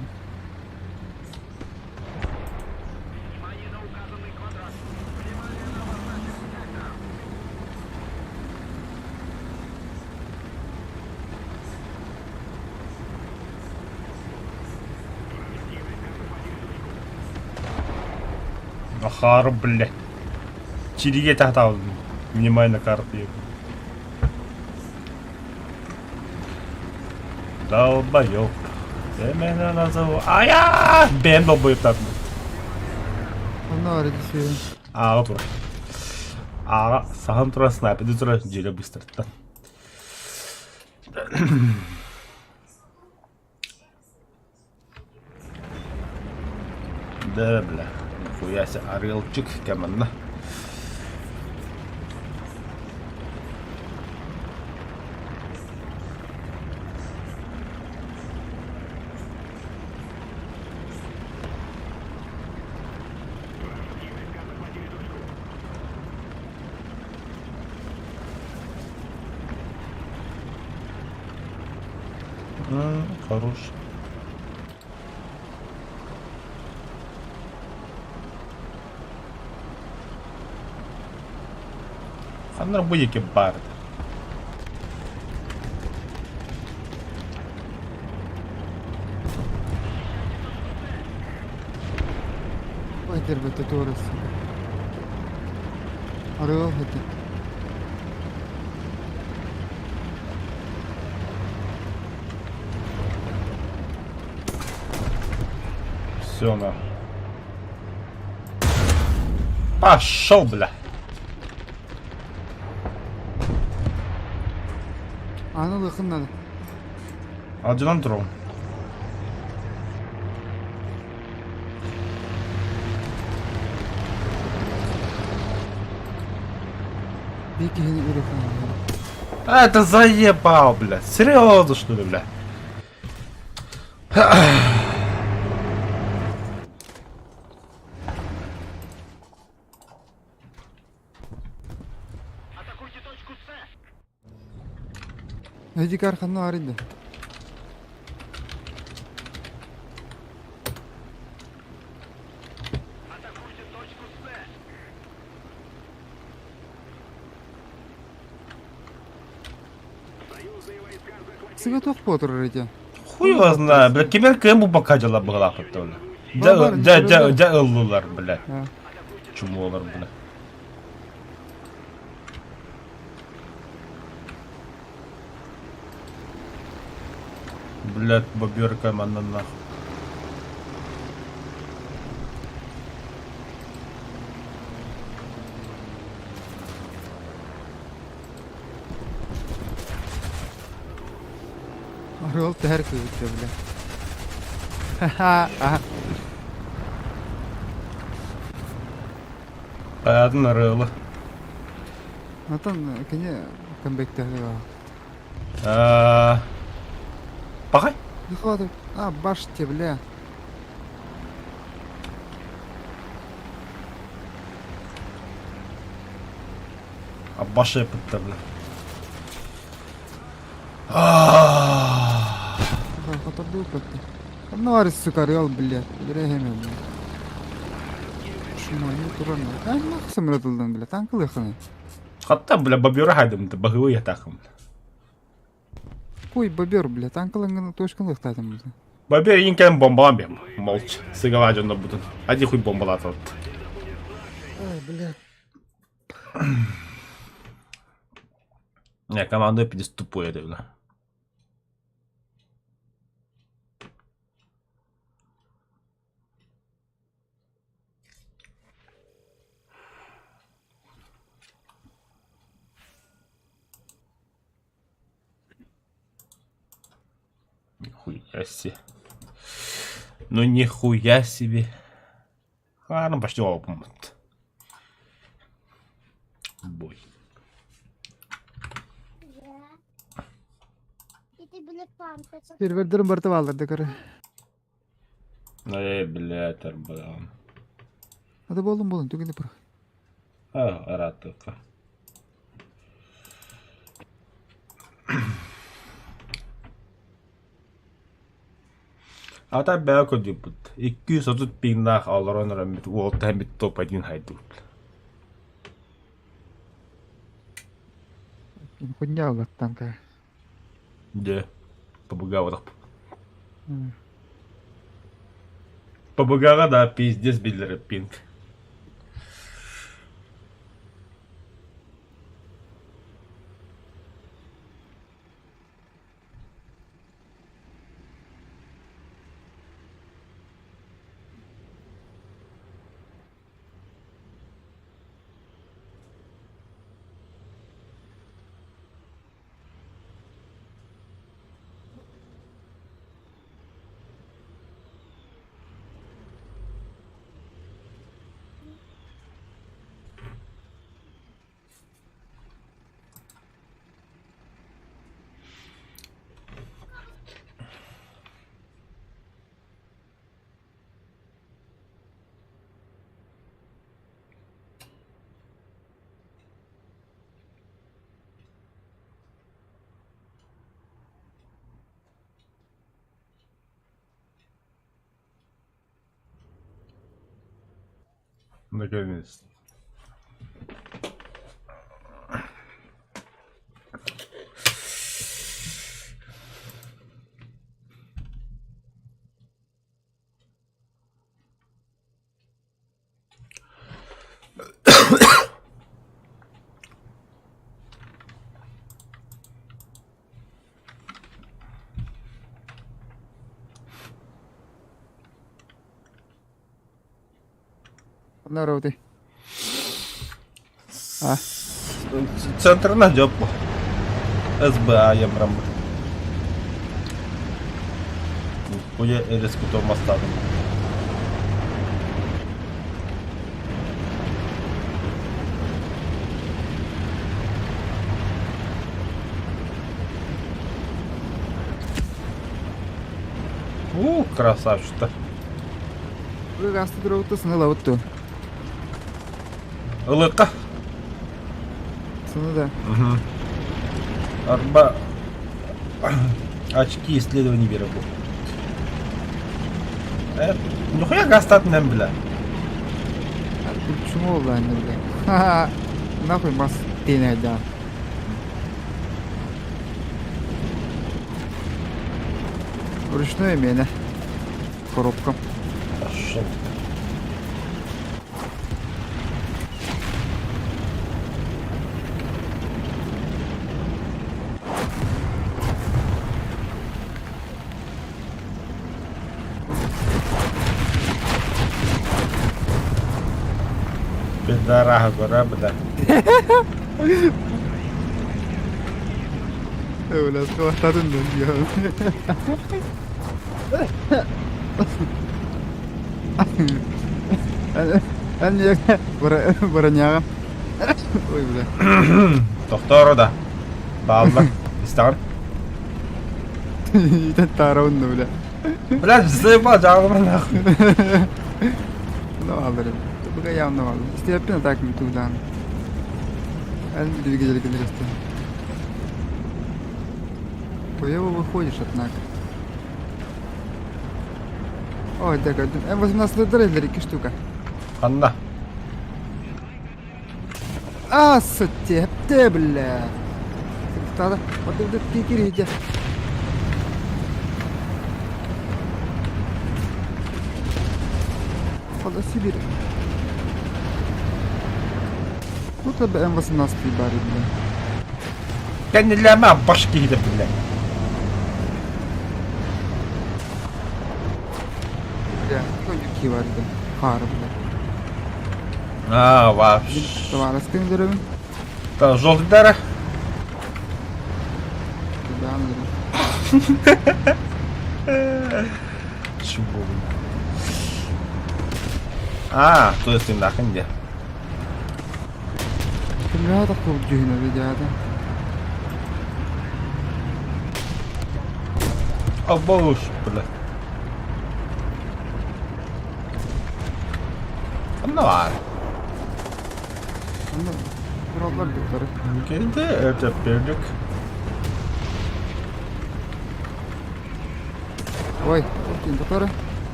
Нахаар, бля. Чиригэ тахтаабытым. Внимание на карту. Долбоёб. Ты меня назову. А я! Бэм долбоёбтаатым. Онно бары түсүө. Ааҕа турар. Ааҕа саһан турар снайперди турар дьиэлэ быстартан. Да, бля, нихуя себе, орелчик кэмэннэ. Хорош. Ханна бу диэки баар этэ. Айдербете туора сука. Арыал этэ. Все на. Пошел, бля. Аны ылыаххын надо. Алдьанан туруҥ. Биир киһини үрүххэ А, это заебал, бля. Серьезно, что ли, бля? Эдикар ханна арыйда. Сыга туох буолар ити? Хуй его знает, бля, кимер кем бу пока дела была потом. Дьэ, дьэ, дьэ, дьэ ыллылар, бля. Чумолар, бля. Блядь, боберка манна нахуй. Арыал тэһэр кыһыттэ бля. Ха-ха. Хайатын арыалы. Натан кини камбэктэһэ Пахай. Выхватывай. А, баште, бля. А баша пытта, бля. Хотордуу көттө. Ну, сука, арыал, блядь. Бирэһэм, бля. Шумаю туран. А, нахуй самолет бля. Танкылыханы. Хатта, бля, бобера хайдым, баһылы ятахым. Кой бобер, бля, танкылыҥҥын точканы ыхтаатым бля. Бобер иин кэлэн бомбалаан биэм. Молча. Сыгалаа дьонно бутун. Ади хуй бомбалааталат. Ай, бля. Не, команда пиздец тупой это, бля. Хера себе. Ну нихуя себе. Ладно, пошли опмут. Бой. Сервердерин барыта бааллар да көрө. Эй, блядь, арбан. Ата буоллун буолун түгүнү пыр. А, аратыка. Ата бэйэ көрдүүппүт. 230 пиҥнаах олорон эрэммит уолтан бит топ-1 хайдыбыт. Хуйня улаттан кэ. Дьэ, ПБГ ПБГ-ҕа да пиздец биллэр пинг. Наконец-то. Ханна барабытый? А? Центрына дьоппу. СБА ямраммыт. Хуя эрескутом мастадым. У, красавчик-то. Бу гаста туругутта сыны ылабыт дуо? Ылыкка. Сыны да. Угу. Арба очки исследований беребу. Э, нихуя гастат нэм бля. Почему онлайн бля? Ха-ха. Нахуй мас тенайда. Ручной миэнэ. Коробка. Пошел. Пидорага, гора, бля. Бля, схвататын да Эн бороняҕа. Ой, бля. Тохтоор да. Баалла. Истэҕин? Итэн таарабын да, бля. Блядь, заебал, дьаалыма нахуй. Ну, алларым. Буга явно алларым. Истиэппин так мутудаан. Эн двигатель кэлэристэн. Хуево выходишь, однако. Ой, так, М18 дреллер, икки штука. Ханна. А, сэтте, бля. Тада, вот это кикири иди. Хода Сибирь. Ну, тебе М18 бары, бля. Кэннилээмэ баш киһитэ бля. Бля, кии бар да. Хаары, бля. А, вообще. Табаарыскын көрөбүн. Та желтый Да, Чубугун. А, то есть нахрен где? Кимҥэ тахсыбыт дьүһүнэ видеота? Обоуш, бля. Ханна баар? Онно тураллар дыктары. Кэлдэ өтөппүрдүк. Ой, ким тутары?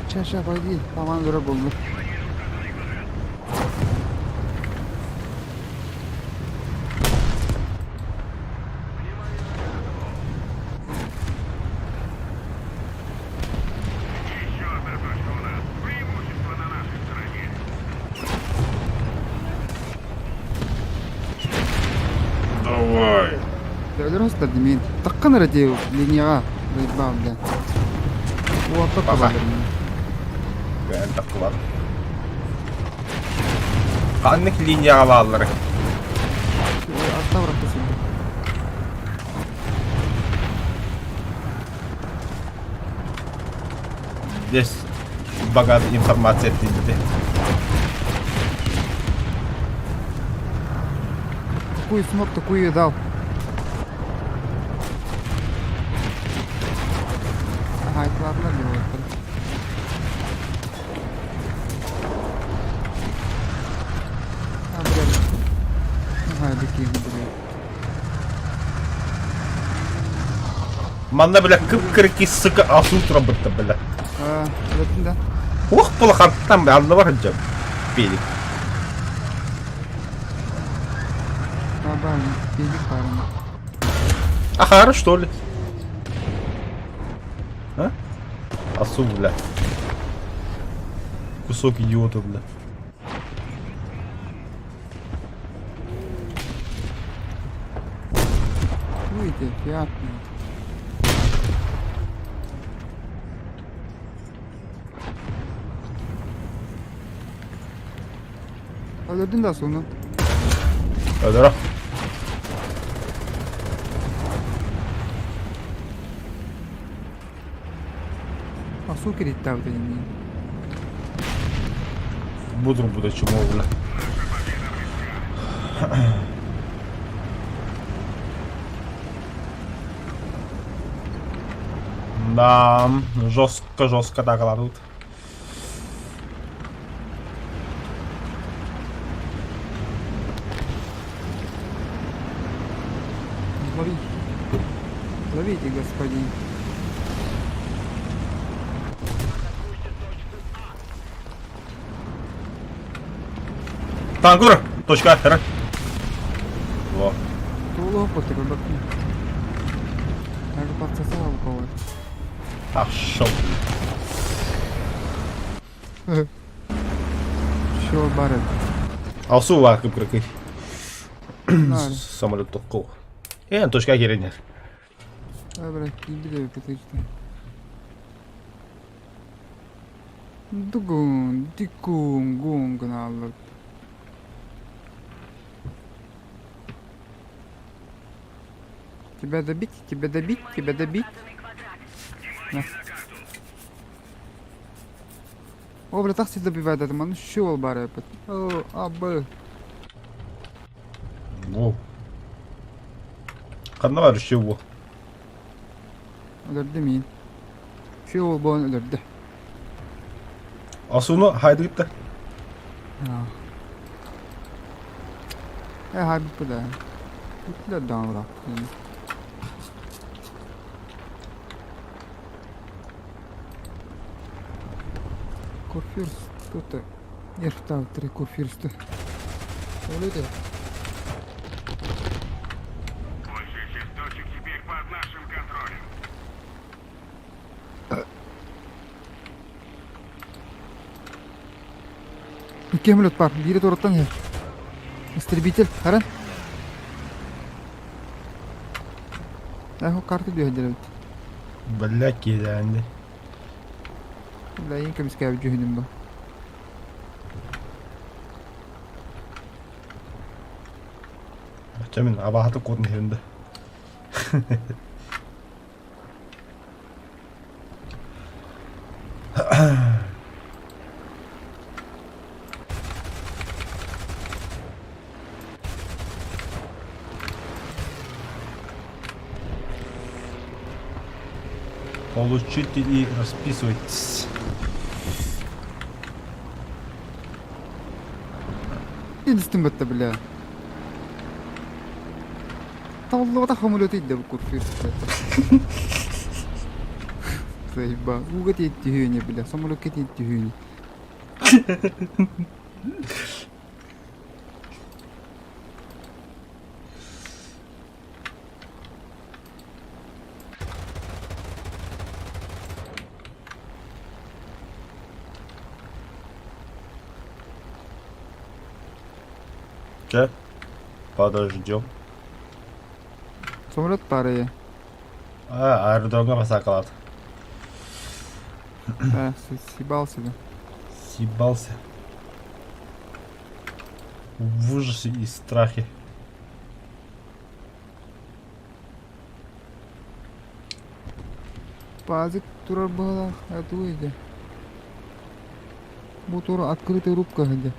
Чэ, чэ, пойди, паман өрө буллу. Давай. Өлөрө сытар димин. Таккан эрэ дии линияҕа быйбаам диэн. Уоппа Паха. табаллар. Бэйэн таккылар. Ханнык линияҕа бааллары? Атта бырахта сылдьар. Здесь богатая информация тиийдэ. Какую смог, такую и дал. Ага, это ладно, делать. А, блядь. Ага, беги, блядь. Манна, бля, кып-кырки, сука, асу турабытта, бля. А, өлөттүн да? Ух, булахантан, бля, анны бар дьэ. Пелик. А, баар, пелик баар. Ахара, что ли? А? Асу, бля. Кусок идиота, бля. Видите, фиат. Өлөрдүн да суну. Өлөрө. Асу кириттаабыт иннин. Буду буду чмо, бля. Да, жестко, жестко так тут. Ловите. Ловите, господин. Танкур! Точка Р. Во. Туолуох потырбаккын. Даже подсосала у кого-то. Пошел. Все, бары. Алсу бар кып-кыркый. Нары. Самолет токку. Э, точка киренер. Ай, брат, иди это Дугун, дикун, гун гынааллар. Тебя добить, тебя добить, тебя добить. На. О, бля, так добивает это, ну щел бары. О, а, б. Во. Ханна бар еще во. Өлөрдө миин. Щел буолан өлөрдө. Асуну хайдыгытта. Э, хайбыппыт ээ. Бүттүлэр даҕаны бырааппытын. Курфюрст тут Ерхтаабыттар курфюрсты. Өлөдө. Большая часть точек теперь под нашим контролем. Икки самолет баар, биирэ туораттан иһэр. Истребитель, харан. Эхо карта түһэллэр эбит. Бля, киэлээнди. Бля, иин көмүскээбит дьүһүнүм бу. Чэ мин абаһата куотун иһэрин да. Получите и расписывайтесь. Едистим бытта бля. Таллыбатах самолеты идде бу курфюрст. Заебал. Ууга тиийт түһүөнэ бля. Самолекка тиийт түһүөнэ. Че? Подождем. Самолет пары. А, аэродромҥа басаакалаат. Да, съебался да. Съебался. В ужасе и страхе. Пазик турар быһыылаах, тугуй дии. Бу тура открытый рубка дии.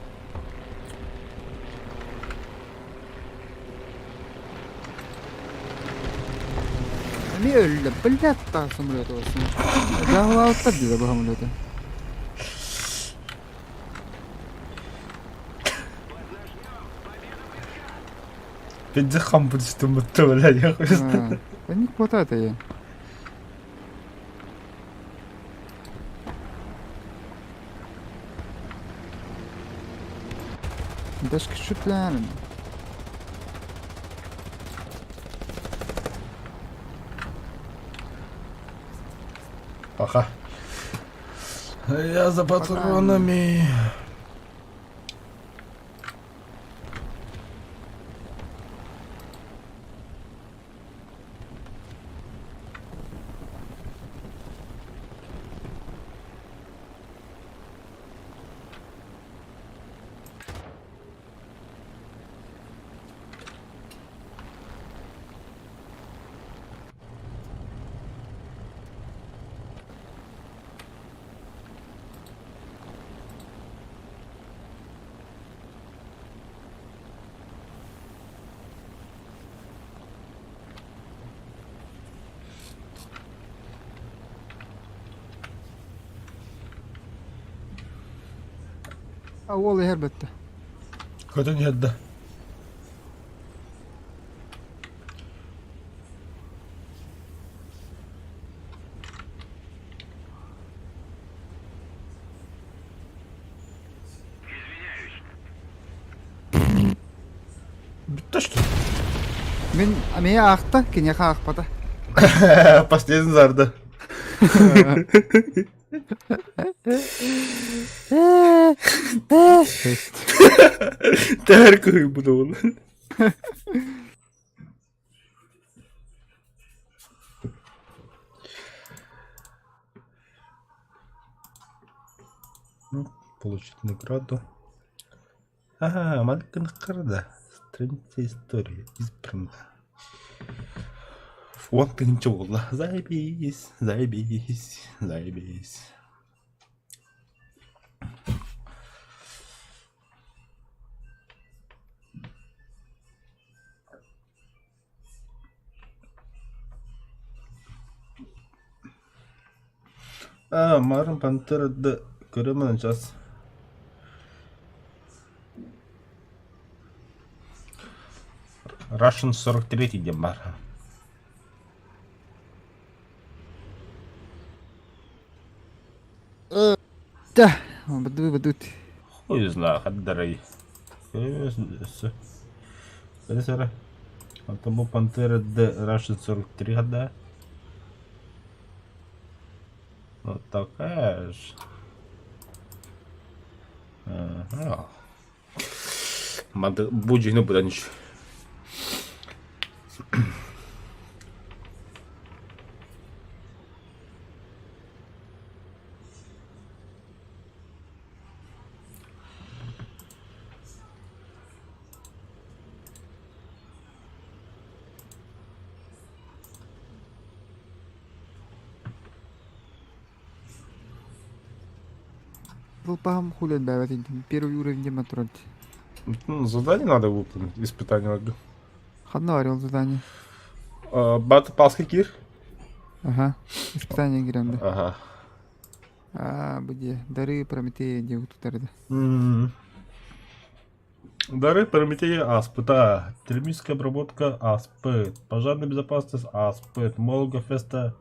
Эмиэ өллө, блядь, таах самолет олорсун. Дьаһалаабыттар дии бу самолеты. Пиздец хампырчытым бутта, блядь, я хуй знает. Да не хватает ей. Дашка шутлярын. Пока. Я за патронами. А уол иһэр бөттө. Көтөн иһэрдэ. Бүттэ что? Мин эмиэ аахта, киниэхэ аахпата. Последний зарды. Тээр кыһыйбыт ол. Ну, получить награду. Ага, маленькая награда. Страница истории. Избрана. Уон тыһыынча буолла. Заебись, заебись, заебись. А, Марын Пантера да көрөмүн сейчас. Russian 43 диэн баар. Да, бадыы бадыт. Хуй знает, хаддарай. Өссө. Сара. Оттон бу Пантера Д Russian 43 хадда. Вот такая ж. Ага. Мады бу дьиҥэ быдан үчүгэй. Лупам хули отбавят первый уровень дематрон. Ну, задание надо выполнить, испытание надо. Ханна орел задание. Бат палский кир. Ага. Испытание киирэн да. Ага. Аа, бу дии. Дары Прометея диэн тутар да. М. Дары Прометея ааспыта. Термическая обработка ааспыт. Пожарная безопасность ааспыт. Молго феста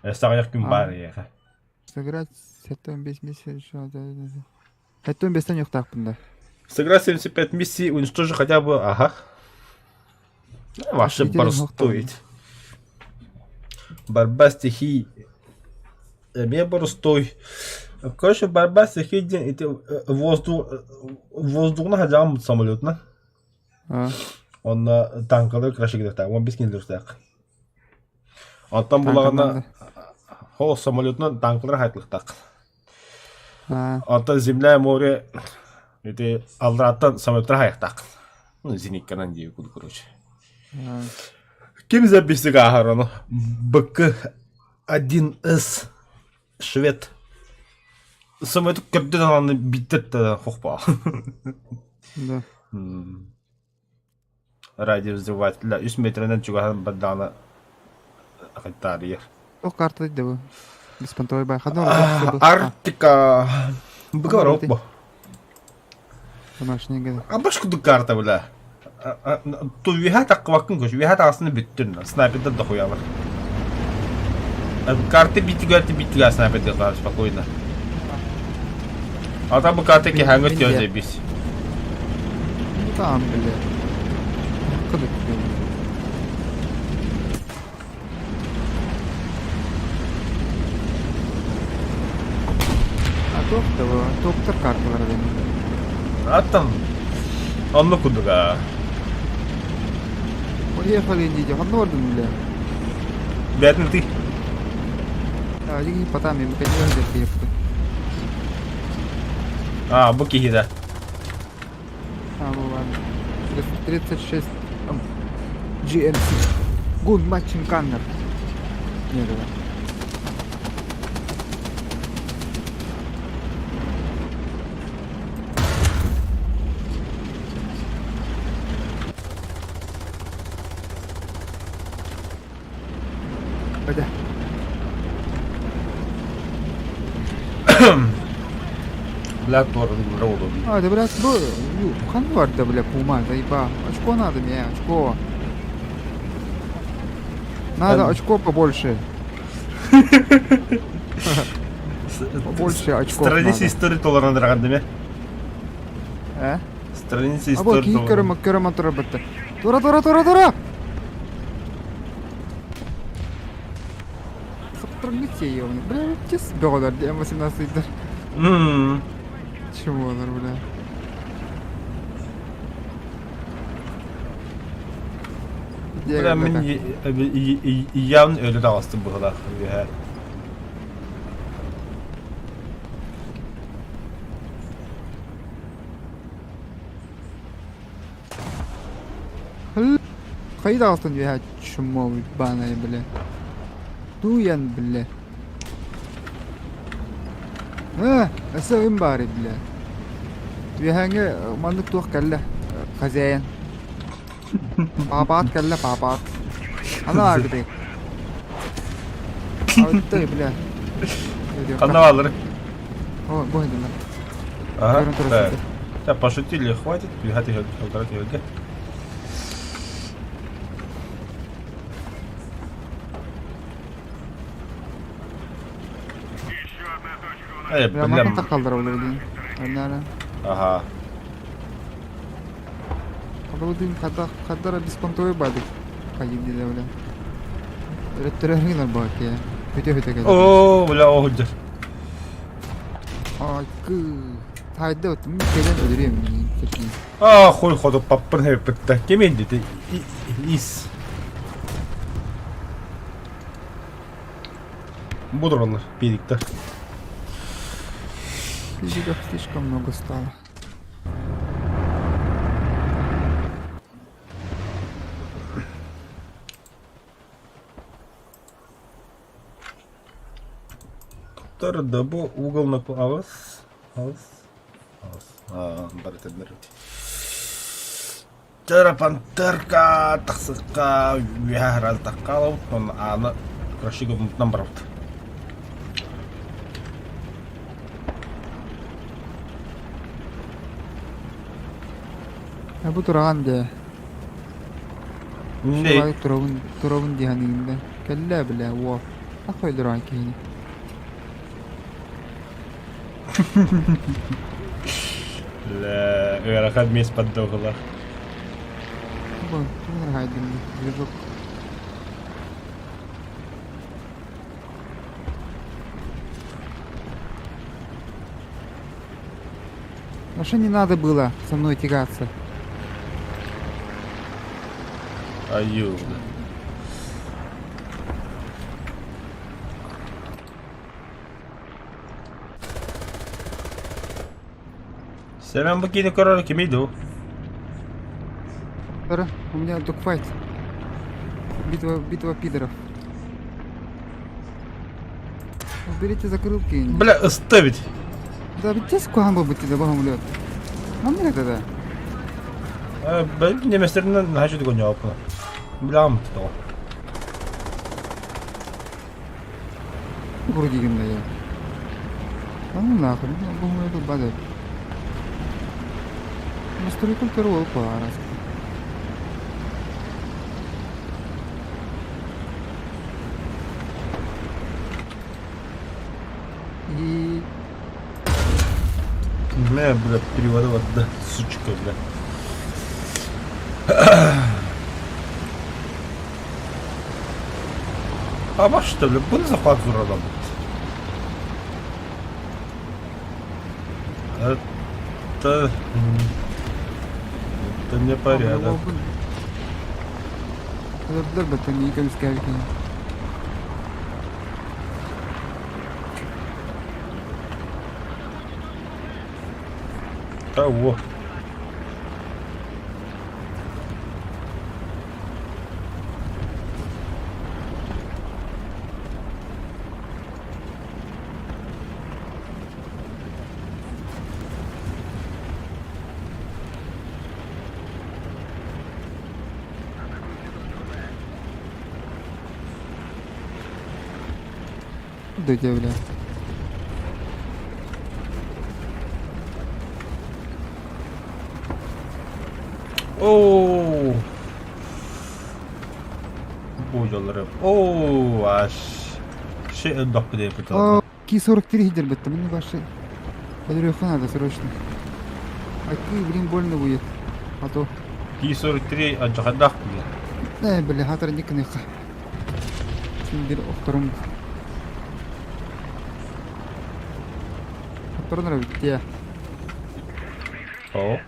саҕайах күн баар эйиэхэ. Сыграть 75 месяцев. 75 ньуктаахпын да. Сыграть 75 миссий, уничтожи хотя бы, ага. Вообще боростует. Борьба стихий эмиэ боростуой. Короче, борьба стихий диэн ити воздух воздугuna хадьаҕын самолетна. Онно танкалары краши гидехтаах, 15 килилэхтээх. Оттон булаҕына ол самолетунан танкалары хайтлыхтаах. Оттон земля море ити аллараттан самолеттар хайахтаах. Ну, зенитканан дии курдук, короче. Ким записик ааһар ону? БК 1С швед. Самолет көрдөн аланы биттет хохпа. Да. Радиовзрывателя үс метрэнэн чугаһан бардаҕына хайтаарыйар. Ол карта да бу. Беспонтовый бай. Ханна Арктика. Быка бо. Домашний Абаш кудук карта бля. Ту үөһэ таххыбаккын көс. Үөһэ таҕасыны бүттүн. Снайпердер дохуялар. Карта биитигэр биитигэр снайпердер спокойно. А там бу карта киһаҥҥа тиэ заебись. Ну там, бля. Куда ты? А топ того, топтар карталар дэнэ. А там онно курдуга. Поехали, идите, ханна бардым, бля. Бээтин ты. А, дигин потам, мен кадион деп киеппин. А, бу киһи да. А, ну ладно. 36 GMC. Good matching Kanner. Не, давай. Пойди. Бля, туорун А, да, блядь, бу, ханна барда, бля, пума, заеба. Очко надо мне, очко. Надо очко побольше. Побольше очков Страница надо. истории толорон драганными. Э? Страница А вот истории киһи толорон. көрө көрө мотор бытты. Тура тура тура тура! Саптыргыт ебаный. Бля, тес бөҕөлөр М18 ыйдар. Чего олар, бля. Бля, мин явно өлө таҕыстым быһылаах үөһэ. Хайда алтын үөһэ чмо банай, бля. Туян, бля. Э, өссө ым баар бля. Үөһээҥҥэ маннык туох кэллэ хозяин. Паапаат кэллэ, паапаат. Ана бааргытай. Ой, бля. Ханна баалары? О, бу хайдылар. Ага, да. Да, пошутили, хватит, бегать играть, Э, Бля, бля. мантан тахаллар ол диин. Аннара. Ага. Абылдын хадда хаддара беспонтовый бадык. Хайым диде бля. Өрөттөрөргүнөр баар кие. Хүтэ хүтэ кэлэр. О, бля, оһуджар. Ай, кы. Тайда от мин кэлэн өлөрүөм мин. А, хуй ходу паппын хэппитта. Кем дети? Ис. Буdur onlar, birlikte. Физиков слишком много стало. Туттар да бу угол на аҕыс, аҕыс, аҕыс. Аа, барытын Тера пантерка тахсыкка үөһэ харалтахха онон ааны Крашига мутнан барбыт. Бу тураҕан дии. Не Туравын, туравын дии саныыгын да. Кэллэ бile уол. Ах ойдураан киһини. Ыарахан миэс поддоҕулар. Бу тугун хайдым движок. Вообще не надо было со мной тягаться. Аю. Сэмэн бу киини көрөр кимий дуу? У меня догфайт. Битва, битва пидоров. Уберите закрылки. Бля, ставить. Да ведь здесь кухан был бы тебе богом лед. Нам не это да. Бэл неместеринен наһаа үчүгэй гоньооппуна. Билэҕим тоҕо. Вроде да я. Да ну нахуй, ну богом лед бадает. Настрой культуру раз. И Мэ, бля, переводила, да, сучка, бля. А что, бля, буду захват зурада Это... Это не порядок. Того. Да тебя, бля. Оо. Бу дьоллары. Оо, аш. Ши элбэх бит. Ки-43 дербетте, мне ваши. Подрёху надо срочно. А ки, блин, больно будет. А то. Ки-43 адьахадах бля. Э, бля, хатар никыныха. Синдер охторум. Охторун нравится. О.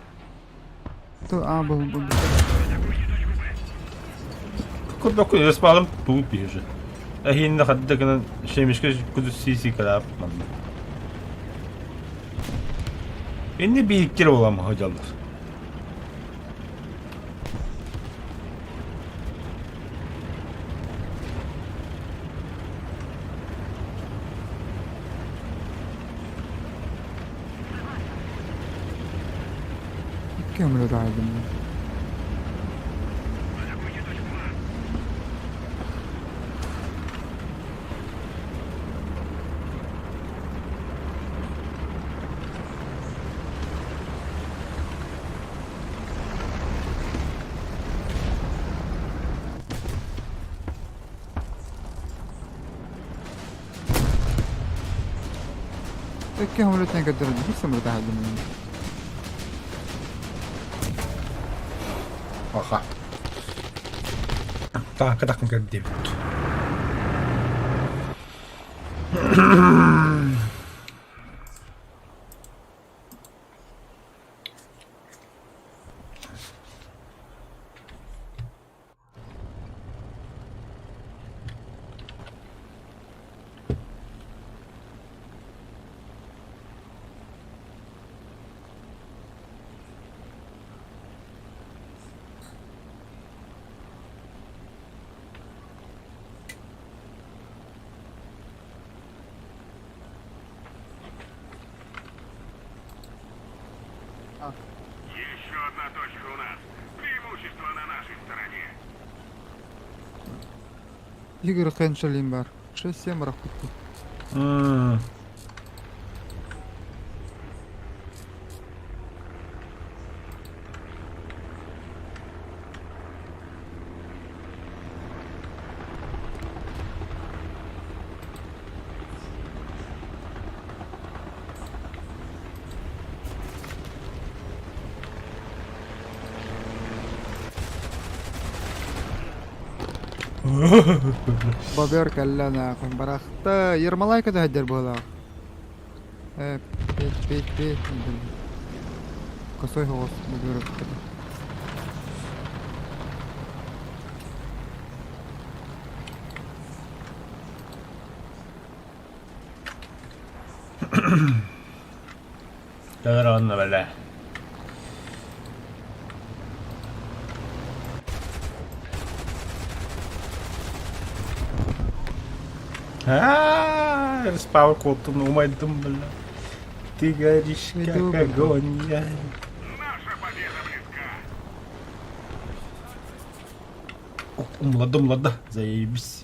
То, а, был, был. Курдук өс балым тугу биһиже. Эһииннэ хадда гынан шемишке куду сиси калап манна. Инни бииккер болам хожаллар. Көмөлө таайдым. Көмөлө тэн көтөрө бир самыр таайдым. Аха. Так, так каддебит. Еще одна точка у нас. Преимущество на нашей стороне. Игорь Хеншелин бар. 6-7 бырахпыттыы. М. Бобер кэллэ нахуй барахта Ермолайка да сылдьар быһыылаах. Э, петь, петь, петь. Косой соҕус бобер Тагыраҕынна бэлээ. А, Респаун куоттум, умайдым, бля. Ты горишь, как огонь. Я... Наша победа близка. Умлада, умлада, заебись.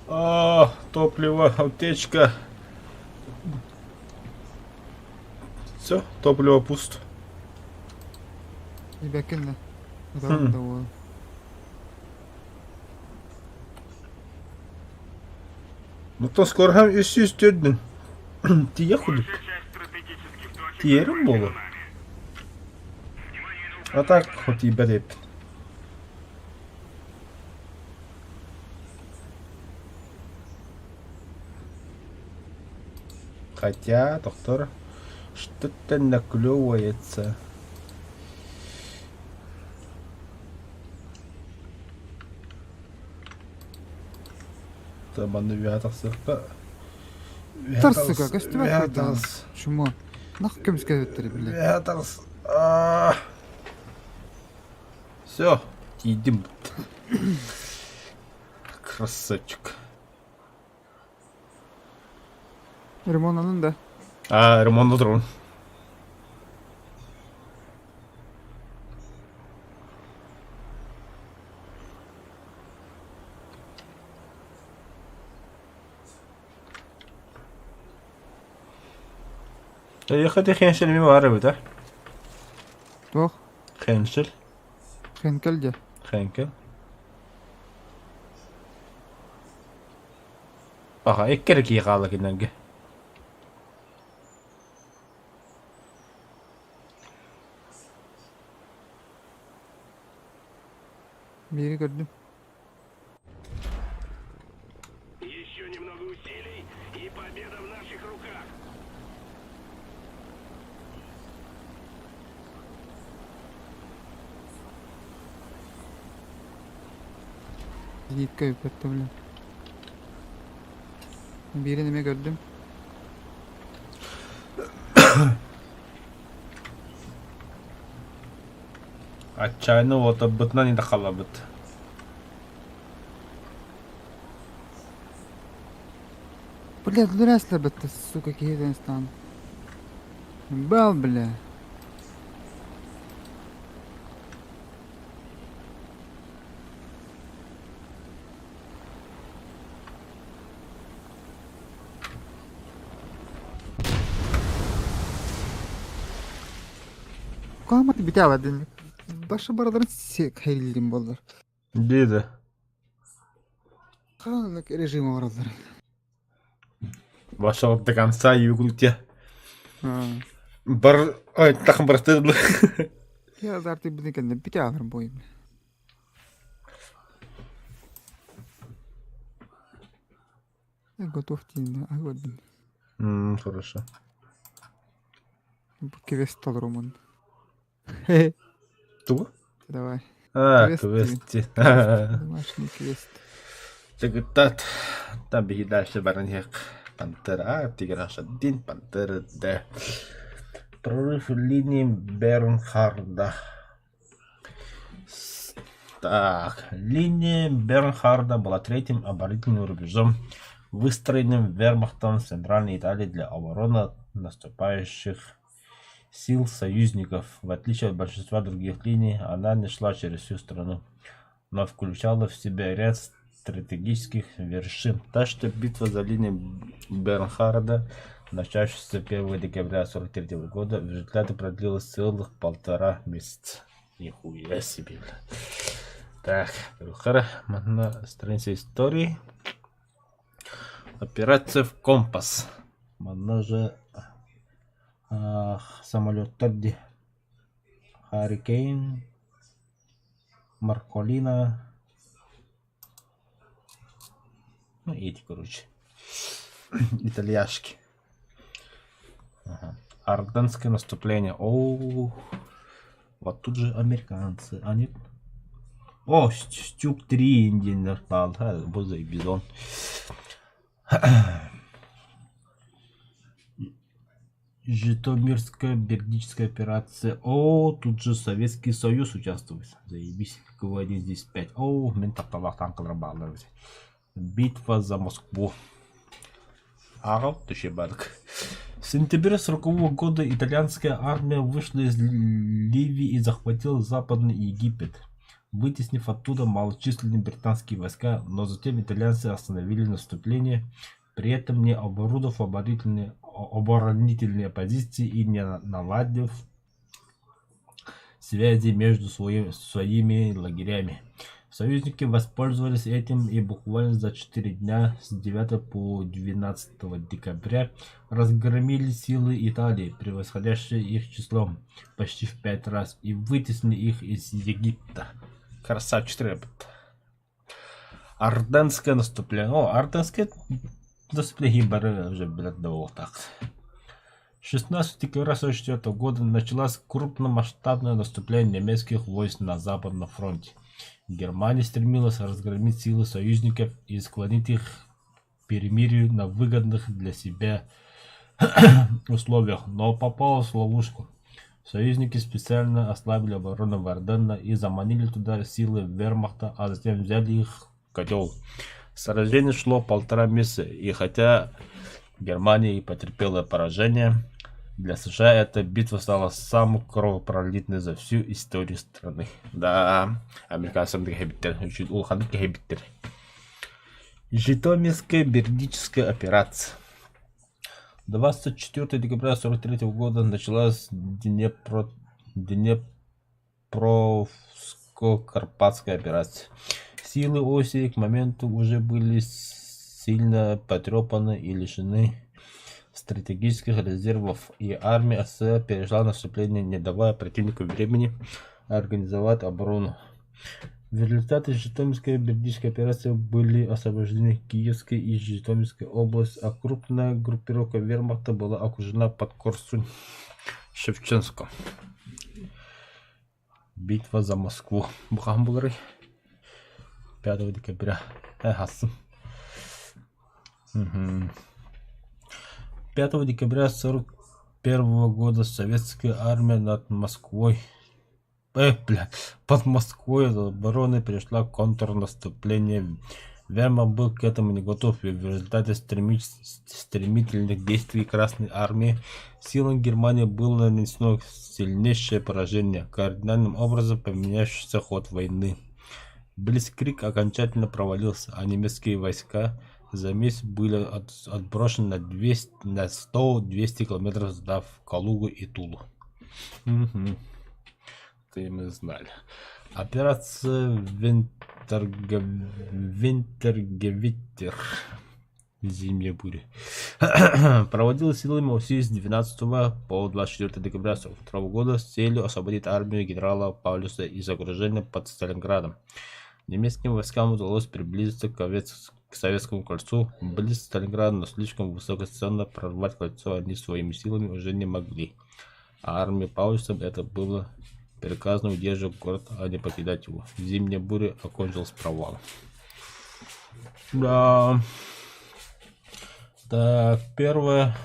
А, топливо, аптечка. Все, топливо пусто. Ибэкин да. Ытарым да уол. Ну то скоро 304 тиийэ курдук. Большая часть стратегических точек Тиийэрим буолуо. захвачена нами. А так хоть тиийбэт эбиппин. Хотя, доктор, что-то наклевывается. Манна үөһэ тахсыахха. Үөһэ Тарсыга таҕыс, көстүбэт үөһэ курдук. таҕыс, Чума. Нах көмүскээбиттэр бile. үөһэ таҕыс. Аа. Все, тиийдим. Красавчик. Ремонтанын да. А, ремонт дрон. Эйиэхэ хеншел эмиэ баар эбит ээ? Туох? Хеншел, Хенкел дьэ. Хенкел. Аха, икки эрэ киһи хаалла кинилэргэ. Биири көрдүм. Еще немного усилий, и победа в наших руках. Зенитка үппэттэ бile. Биирин эмиэ көрдүм. Отчаянно уотарбытынан да халабыт. Блядь, лүрээслэбэттэ, сука, киһи стан. Бал, бля. Куһаҕан бүтээбэтин. Баша барыларын хэйлиирим буоллар. Диэдэ. Ханнык режим оҥороллор. Вошел до конца и угултя. Бар... Ой, тахым барыстыдлы. Я азарты бүтүн кэннэ бүтээҕэр буойум. Я готов тиийдэ аһыырдым. Хорошо. Бу квест толорумун. Тугу? Давай. А, Квест квест. Домашний квест. Чыгыттат. Там биһи дальше баран иһиэх. Пантера А, Тигр H1, Пантера Д. Прорыв линии Бернхарда. Так, линия Бернхарда была третьим оборонительным рубежом, выстроенным вермахтом в Центральной Италии для обороны от наступающих Сил союзников. В отличие от большинства других линий, она не шла через всю страну, но включала в себя ряд стратегических вершин. Так что битва за линию Бернхарда, начавшаяся 1 декабря 1943 года, в результате продлилась целых полтора месяца. Нихуя себе, бля. Так, на странице истории. Операция в компас. Манна же самолеттар дии Харрикейн, Марколина, ну эти, короче, итальяшки. Ага. Арденское наступление. О, вот тут же американцы. Они... О, Стюк 3 диэн баар. Бу бизон. Житомирская Бердичская операция. О, тут же Советский Союз участвует. Заебись. КВ-1 здесь 5. О, мин тапталлаах танкалар бааллар. Битва за Москву. Ага, бадык. В сентябре 40 года итальянская армия вышла из Ливии и захватила Западный Египет, вытеснив оттуда малочисленные британские войска, но затем итальянцы остановили наступление, при этом не оборудовав оборонительные позиции и не наладив связи между своими лагерями. Союзники воспользовались этим и буквально за 4 дня с 9 по 12 декабря разгромили силы Италии, превосходящие их числом почти в 5 раз, и вытеснили их из Египта. Красавчик, ребят. Арденское наступление. О, Арденское наступление бары уже, блядь, так. 16 декабря 1944 года началось крупномасштабное наступление немецких войск на Западном фронте. Германия стремилась разгромить силы союзников и склонить их к перемирию на выгодных для себя условиях, но попалась в ловушку. Союзники специально ослабили оборону в Арденнах и заманили туда силы вермахта, а затем взяли их в котел. Сражение шло полтора месяца, и хотя Германия и потерпела поражение, для США эта битва стала самой кровопролитной за всю историю страны. Да, американцам улаханнык кэһэбиттэр. Житомирская Бердичская операция. 24 декабря 1943 года началась Днепровско-Карпатская операция. Силы оси к моменту уже были сильно потрепаны и лишены стратегических резервов, и армия СССР перешла в наступление, не давая противнику времени организовать оборону. В результате Житомирской Бердичской операции были освобождены Киевская и Житомирская область, а крупная группировка вермахта была окружена под Корсунь-Шевченком. Битва за Москву. Бу хаһан буоларый. 5 декабря. Э, Угу. 5 декабря 1941 года советская армия над Москвой бля, под Москвой от обороны перешла к контрнаступлению. Вермахт был к этому не готов, и в результате стремительных действий Красной Армии силам Германии было нанесено сильнейшее поражение, кардинальным образом поменявшее ход войны. Блицкриг окончательно провалился, а немецкие войска за месяц были отброшены на 200, на 100-200 километров, сдав Калугу и Тулу. Угу. Ты мы знали. Операция Винтергевиттер. Зимняя буря. Проводилась силами оси с 12 по 24 декабря 1942 года с целью освободить армию генерала Паулюса из окружения под Сталинградом. Немецким войскам удалось приблизиться к Советскому кольцу близ Сталинграда, но слишком высокой ценой прорвать кольцо они своими силами уже не могли. А армии Паулюса это было приказано удерживать город, а не покидать его. Зимняя буря окончилась провалом. Да. Так, первая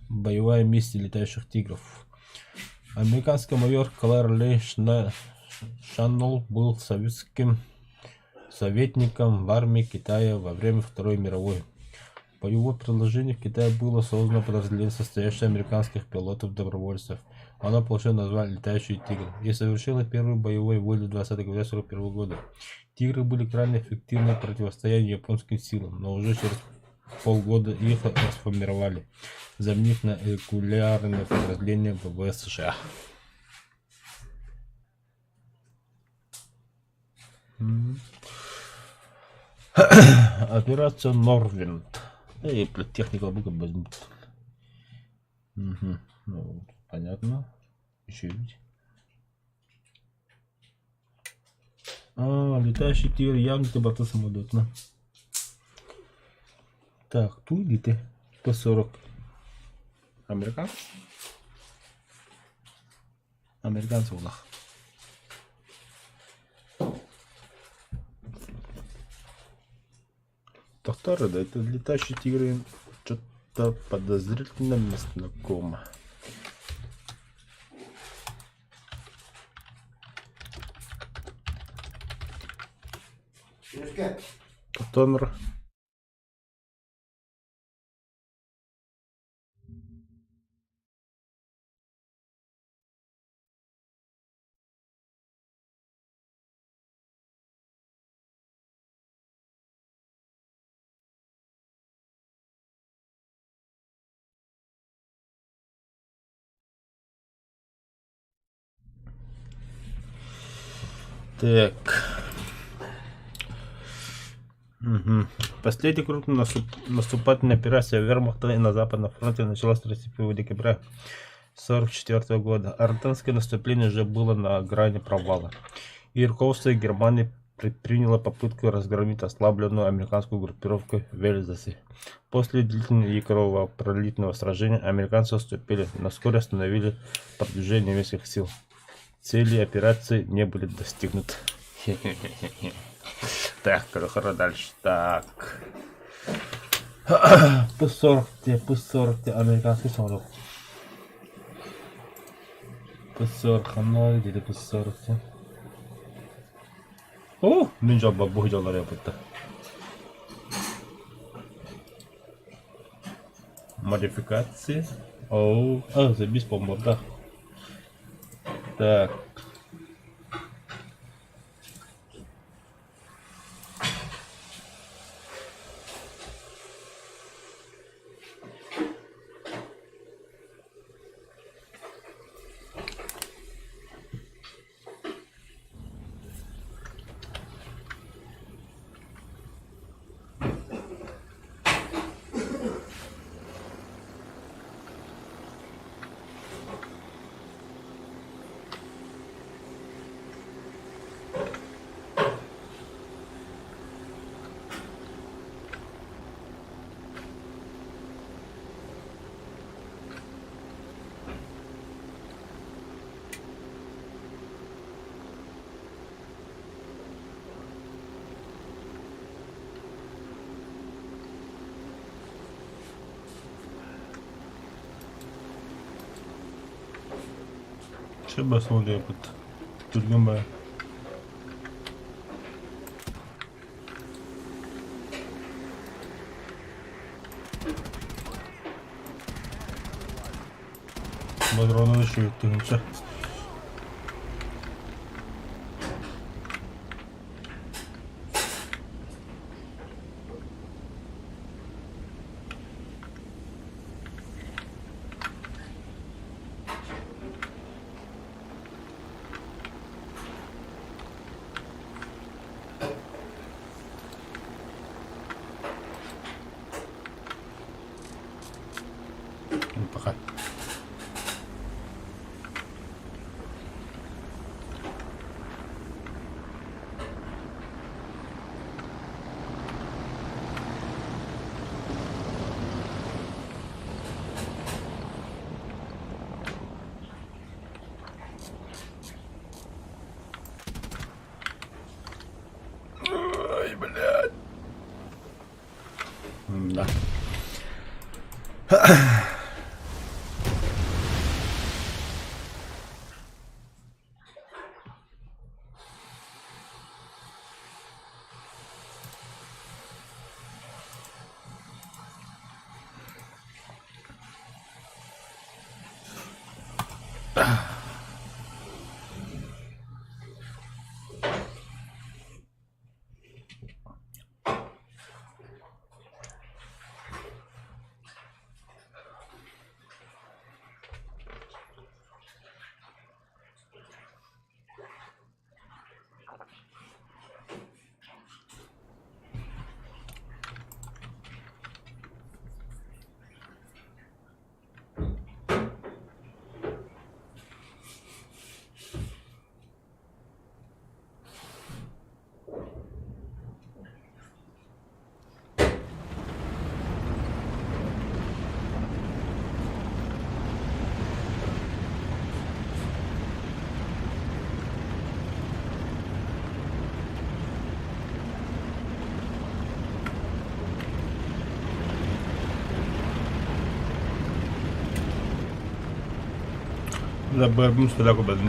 боевая миссия летающих тигров. Американский майор Клэр Ли Шаннелл был советским советником в армии Китая во время Второй мировой. По его предложению в Китае было создано подразделение, состоящее из американских пилотов-добровольцев. Оно получило название «Летающие тигры» и совершило первый боевой вылет 20 октября 1941 года. «Тигры» были крайне эффективны в противостоянии японским силам, но уже через полгода их расформировали, заменив на регулярные подразделения ВВС США. Операция Норвинд. Эй, блядь, техника возьмут. Угу. Ну, понятно. Еще ведь. А, летающий тигр явно ты борца самолетно. Так, тут где П-40. Американцы? Американцы улах. Тохтар, да это летающие тигры что-то подозрительно мне знакомо. Тонр. Так. Угу. Последняя крупная наступательная операция вермахта на Западном фронте началась 31 декабря 1944 года. Арденское наступление уже было на грани провала. И руководство Германии предприняло попытку разгромить ослабленную американскую группировку в Эльзасе. После длительного и кровопролитного сражения американцы отступили, но вскоре остановили продвижение немецких сил. Цели операции не были достигнуты. Так, хорошо, дальше. Так. П-40, П-40, американский самолет. П-40, ханна диде П-40. О, мин жабба бу жалар yapıttı. Модификации. О, а, забись по да. Так. Чэ бас ол yapıt. Түргэн бай. Патроны еще тыгынча. Ну, пока. Ой, блядь. Да. Бля, бырбым сюда куда-то.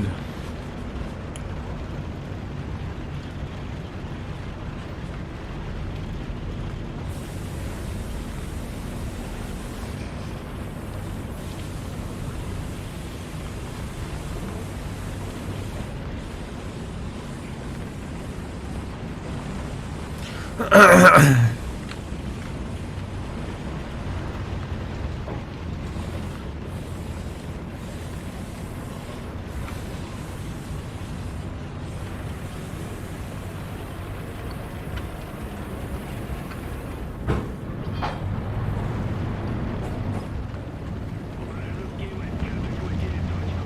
Вражеские войска захватили точку.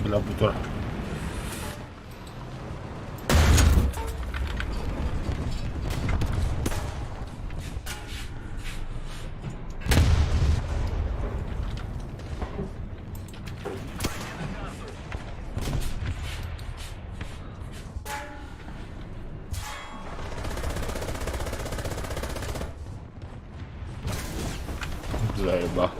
Бля, бутер. Заеба.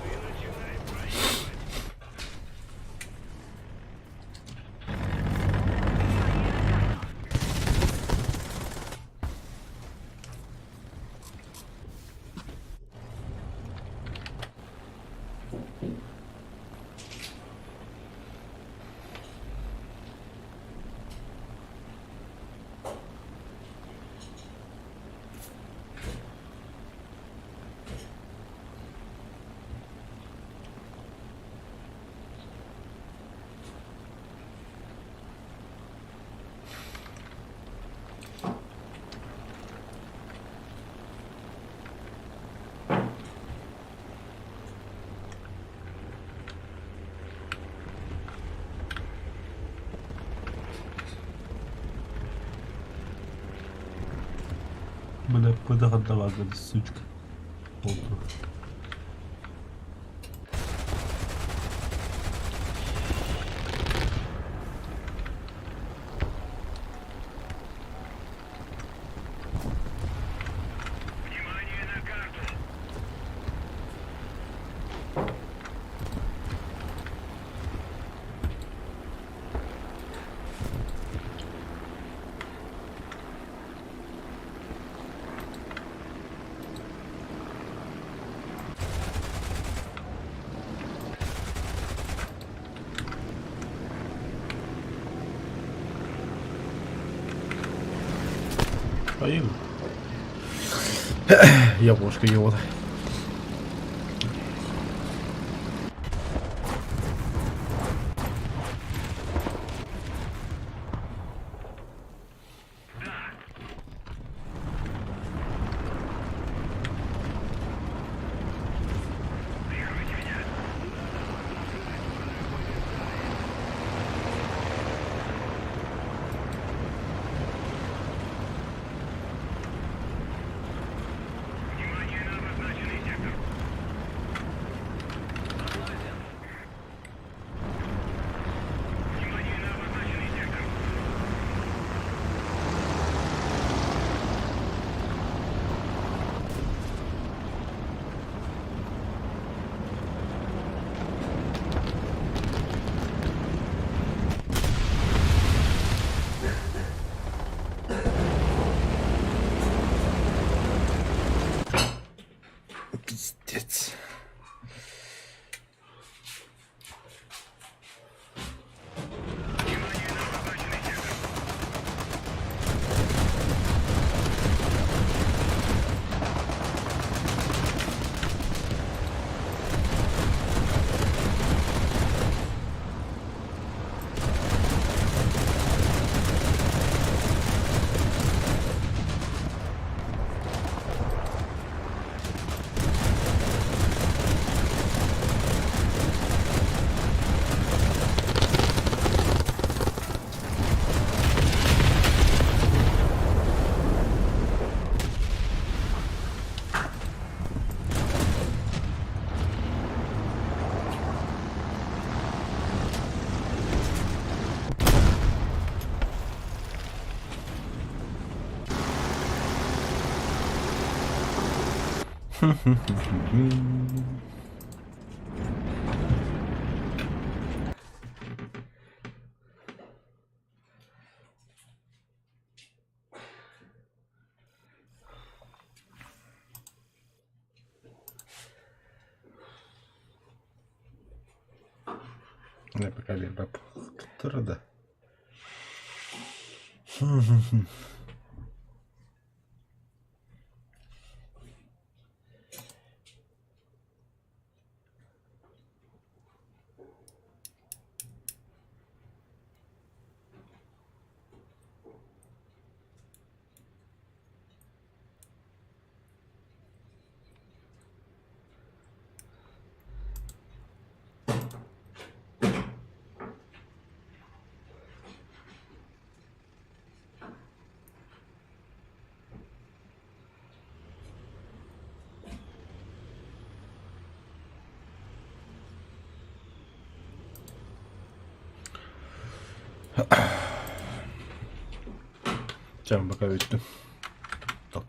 Бля, куда отдавать, сучка. Вот. Внимание на карту! Поехали. Яблочко его. Прикройте меня! Надо подождать в проходе стаи. Внимание на обозначенную карту! Пока да. Чэ, пока бүттүм.